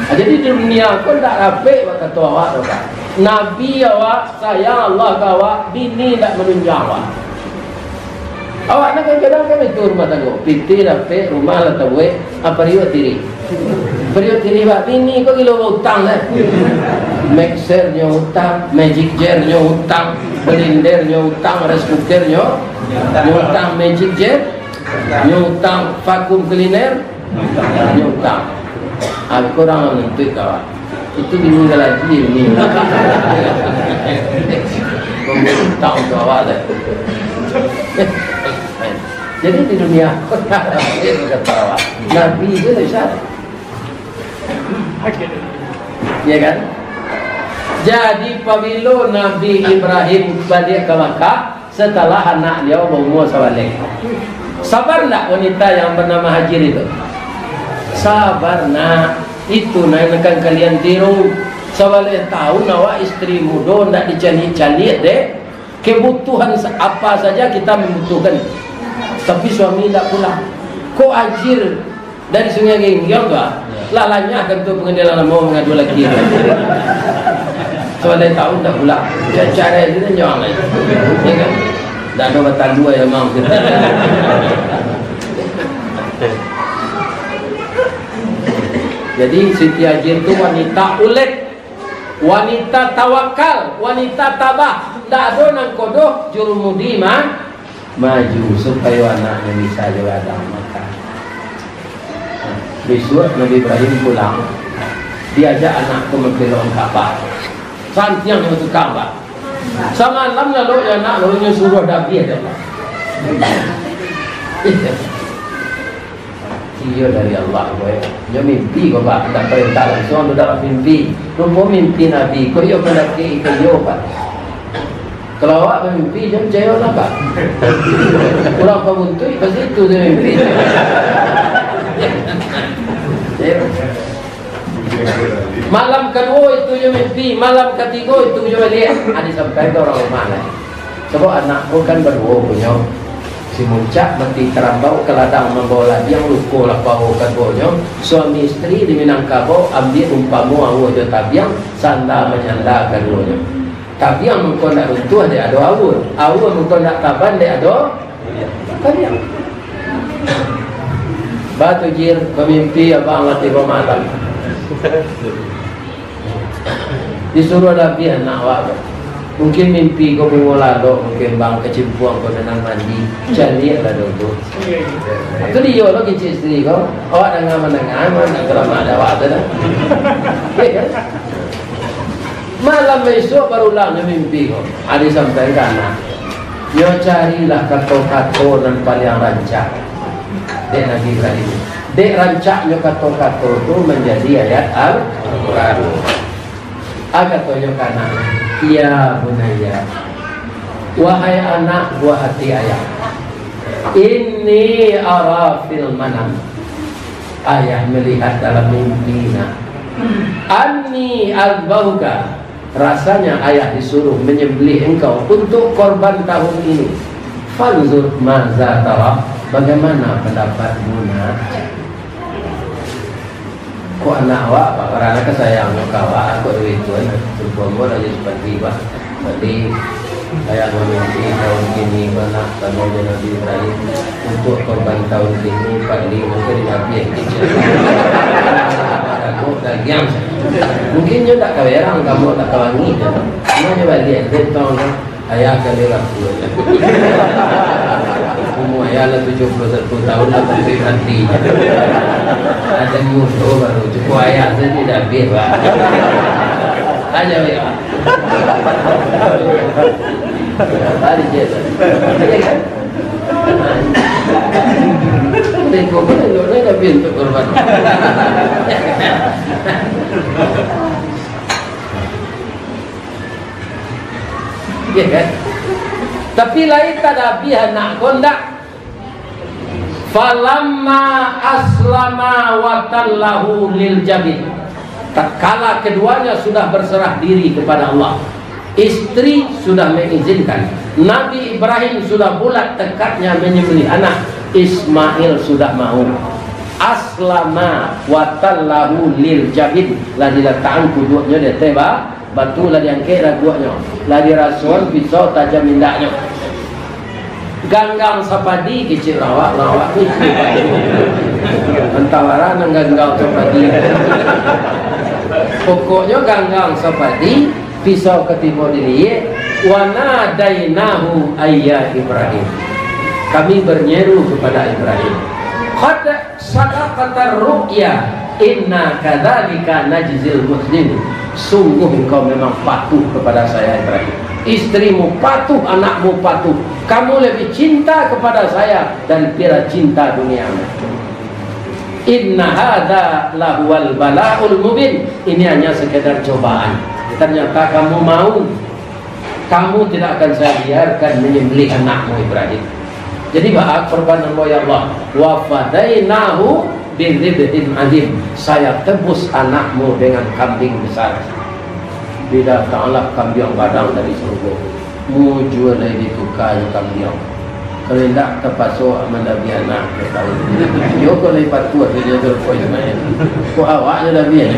Ah, jadi di dunia ko ndak rapek bak kato awak tu, Pak. Nabi awak, sayang Allah ka awak, bini ndak manunjuang awak. Awak nan kadang-kadang kan itu rumah tangga. Pitih dapek, rumah lah tabuek, ah, pariuak tirih. Pariuak tirih, bak bini ko gilo bautang, eh. Mixer nyo utang, Magic Jar nyo utang, blender nyo utang, rice cooker nyo, nyo utang, Magic Jar nyo utang, vacuum cleaner nyo utang. Ah, kurang nanti kawan. Itu bini lagi ini. Tahu tu awak tu. Jadi di dunia, kata awak, Nabi tu tak bisa. Ya kan? Jadi, pabilo Nabi Ibrahim baliak ka Makkah, setelah anak baliau baumua sabaleh. Sabar ndak wanita yang bernama Hajir itu? Sabar, nak. Itu nan akan kalian tiru. Sabaleh tahun awak isteri mudo ndak dicaliak-caliak dek kebutuhan sa-, apa saja kita membutuhkan. Tapi suami ndak pulang. Kok Hajir dari Sungai Genggiang tu, ah? Ya. Lah lanyah kan tu pengadilan lamo mangadu laki tu. Sabaleh tahun ndak pulang. Ya, carai tu nyo lai. Ya kan? Ndak ado batalua ya, Mang. Jadi, Siti Hajir tu wanita ulet, wanita tawakal, wanita tabah. Ndak ado nan kodoh, jurumudi ma-, maju, supayo anaknyo bisa jo gadang makan. Nah, bisuak Nabi Ibrahim pulang, diajak anak tu mambelok Ka'bah. Santiang jo tukang, Pak. Samalam lalu jo anak, lalu nyo suruah dabiah dek Allah. Iyo dari Allah, boy. Nyo mimpi ko, Pak, ndak parentah langsuang tu dalam mimpi. Rupo mimpi Nabi ko, iyo pandakek iko iyo, Pak. Kalau awak bamimpi, jan picayo lah, Pak. Urang pabuntuik pasti itu se mimpi. Malam kaduo itu jo mimpi, malam katigo itu jo baliak. Ah, disampaikan urang rumah lai. Sabab anak ko kan baduo punyo. Si Muncak mati karambau ka ladang mambao ladiang, luko lah paho kaduonyo. Suami isteri di Minangkabau ambiak umpamo aua jo tabiang, sanda manyanda kaduonyo. Tabiang mangko ndak runtuah dek ado aua, aua mangko ndak taban dek ado tabiang. Batu Jir, bamimpi abang lah tigo malam. Disuruah dabiah anak awak tu. Mungkin mimpi ko bungo lalok, mungkin bang kacimpuang ko nan mandi. Caliak lah dulu. Tu dia lo kicik isteri ko. Awak danga mandanga, aman nak selamat ada awak tu dah. Malam bisuak barulangnyo mimpi ko. Adi sampaikan anak. Nyo carilah kato-kato nan paliang rancak dek Nabi Ibrahim. Dek rancaknyo kato-kato tu manjadi ayat Al-Quran. A katonyo ka anak, "Ya bunayya, wahai anak buah hati ayah, inni ara fil manam, ayah melihat dalam mimpi, nak, anni azbahuka, rasanya ayah disuruh menyembelih engkau untuk korban tahun ini. Fanzur maza tara, bagaimana pendapatmu, nak?" Kok anak awak, Pak, karano kasayang ka awak, kok duit tu, kan? Seumpamo lagi seperti, Pak. Jadi, ayah mamimpi tahun kini, Pak, nak, samo jo Nabi Ibrahim. Untuk korban tahun kini, Pak, ni mungkin Nabi yang kecil. Kok dagiang. Mungkin nyo tak kawerang, kamu tak kawangi, kan? Cuma nyo baliak, dia tahu, kan? Ayah kali laku. Umur ayah lah tujuh puluh satu tahun lah, tapi mati. Ada musuh baru cukup ayah saja dah habis, Pak. Aja ya. Tadi je tu. Iya kan? Nah, Kok elok ni Nabi untuak korban. Ya kan? Tapi lain tadabiah anak ko ndak. Falamma aslama wa tallahu lil jabin. Tatkala keduanya sudah berserah diri kepada Allah, istri sudah mengizinkan, Nabi Ibrahim sudah bulat tekadnya menyembelih anak, Ismail sudah mau. Aslama wa tallahu lil jabin, lah dilatakan kuduaknyo di ateh ba-, batu, lah diangkek raguaknyo, lah dirasoan pisau tajam indaknyo. Ganggang sapadi kecek lawak, lawak tu istri padi. Antawara nan ganggang sapadi. Pokoknyo ganggang sapadi, pisau katibo diliek, wa nadainahu ayya Ibrahim. Kami bernyeru kepada Ibrahim. Qad sadaqta ru'ya, inna kadzalika najzil muhsinin. Sungguh engkau memang patuh kepada saya, Ibrahim. Istrimu patuh, anakmu patuh. Kamu lebih cinta kepada saya daripada cinta dunia. Inna hadza lahuwal bala'ul mubin. Ini hanya sekedar cobaan. Ternyata kamu mau. Kamu tidak akan saya biarkan menyembelih anakmu Ibrahim. Jadi, baa korban ambo, ya Allah? Wa fadainahu bidzibhin adzim. Saya tebus anakmu dengan kambing besar. Didatanglah kambiang gadang dari surga. Mujua lai dituka jo kambiang. Kalau indak, tapaso mandabiah anak, ka tahu. Iyo, kok lai patuah tu, inyo tu, ko Ismail. Kok awak nyo dabiah?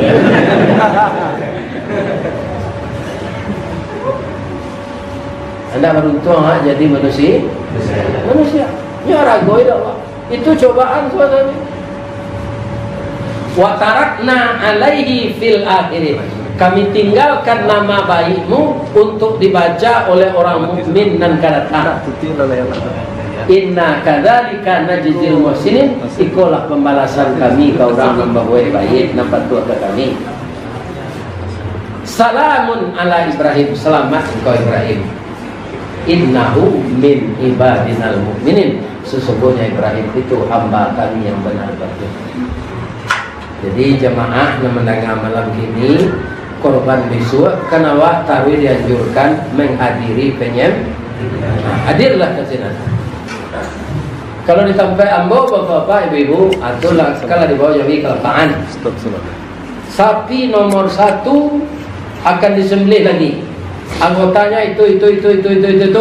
Andak baruntuang, ha, jadi manusia. Manusia. Nyo arago indak, Pak. Itu cobaan sabananyo. Wa tarakna alaihi fil akhirin. Kami tinggalkan nama baikmu untuk dibaca oleh orang mukmin nan ka datang. Inna kadzalika najzil muhsinin. Ikolah pambalasan kami ka urang nan babuek baiak, nan patuah ka kami. Salamun ala Ibrahim, selamat engkau Ibrahim. Innahu min ibadinal mu'minin, sesungguhnya Ibrahim itu hamba Kami yang benar-benar. Jadi, jamaah yang mendengar malam ini, korban besok, kan awak taruih dianjurkan menghadiri penyem-, hadirlah ke sini. Kalau di tampek ambo, bapak-bapak, ibu-ibu, itulah, kalau di bawah jawi kelapakan. Sapi nomor satu akan disembelih lagi. Anggotanya itu, itu, itu, itu, itu, itu, itu.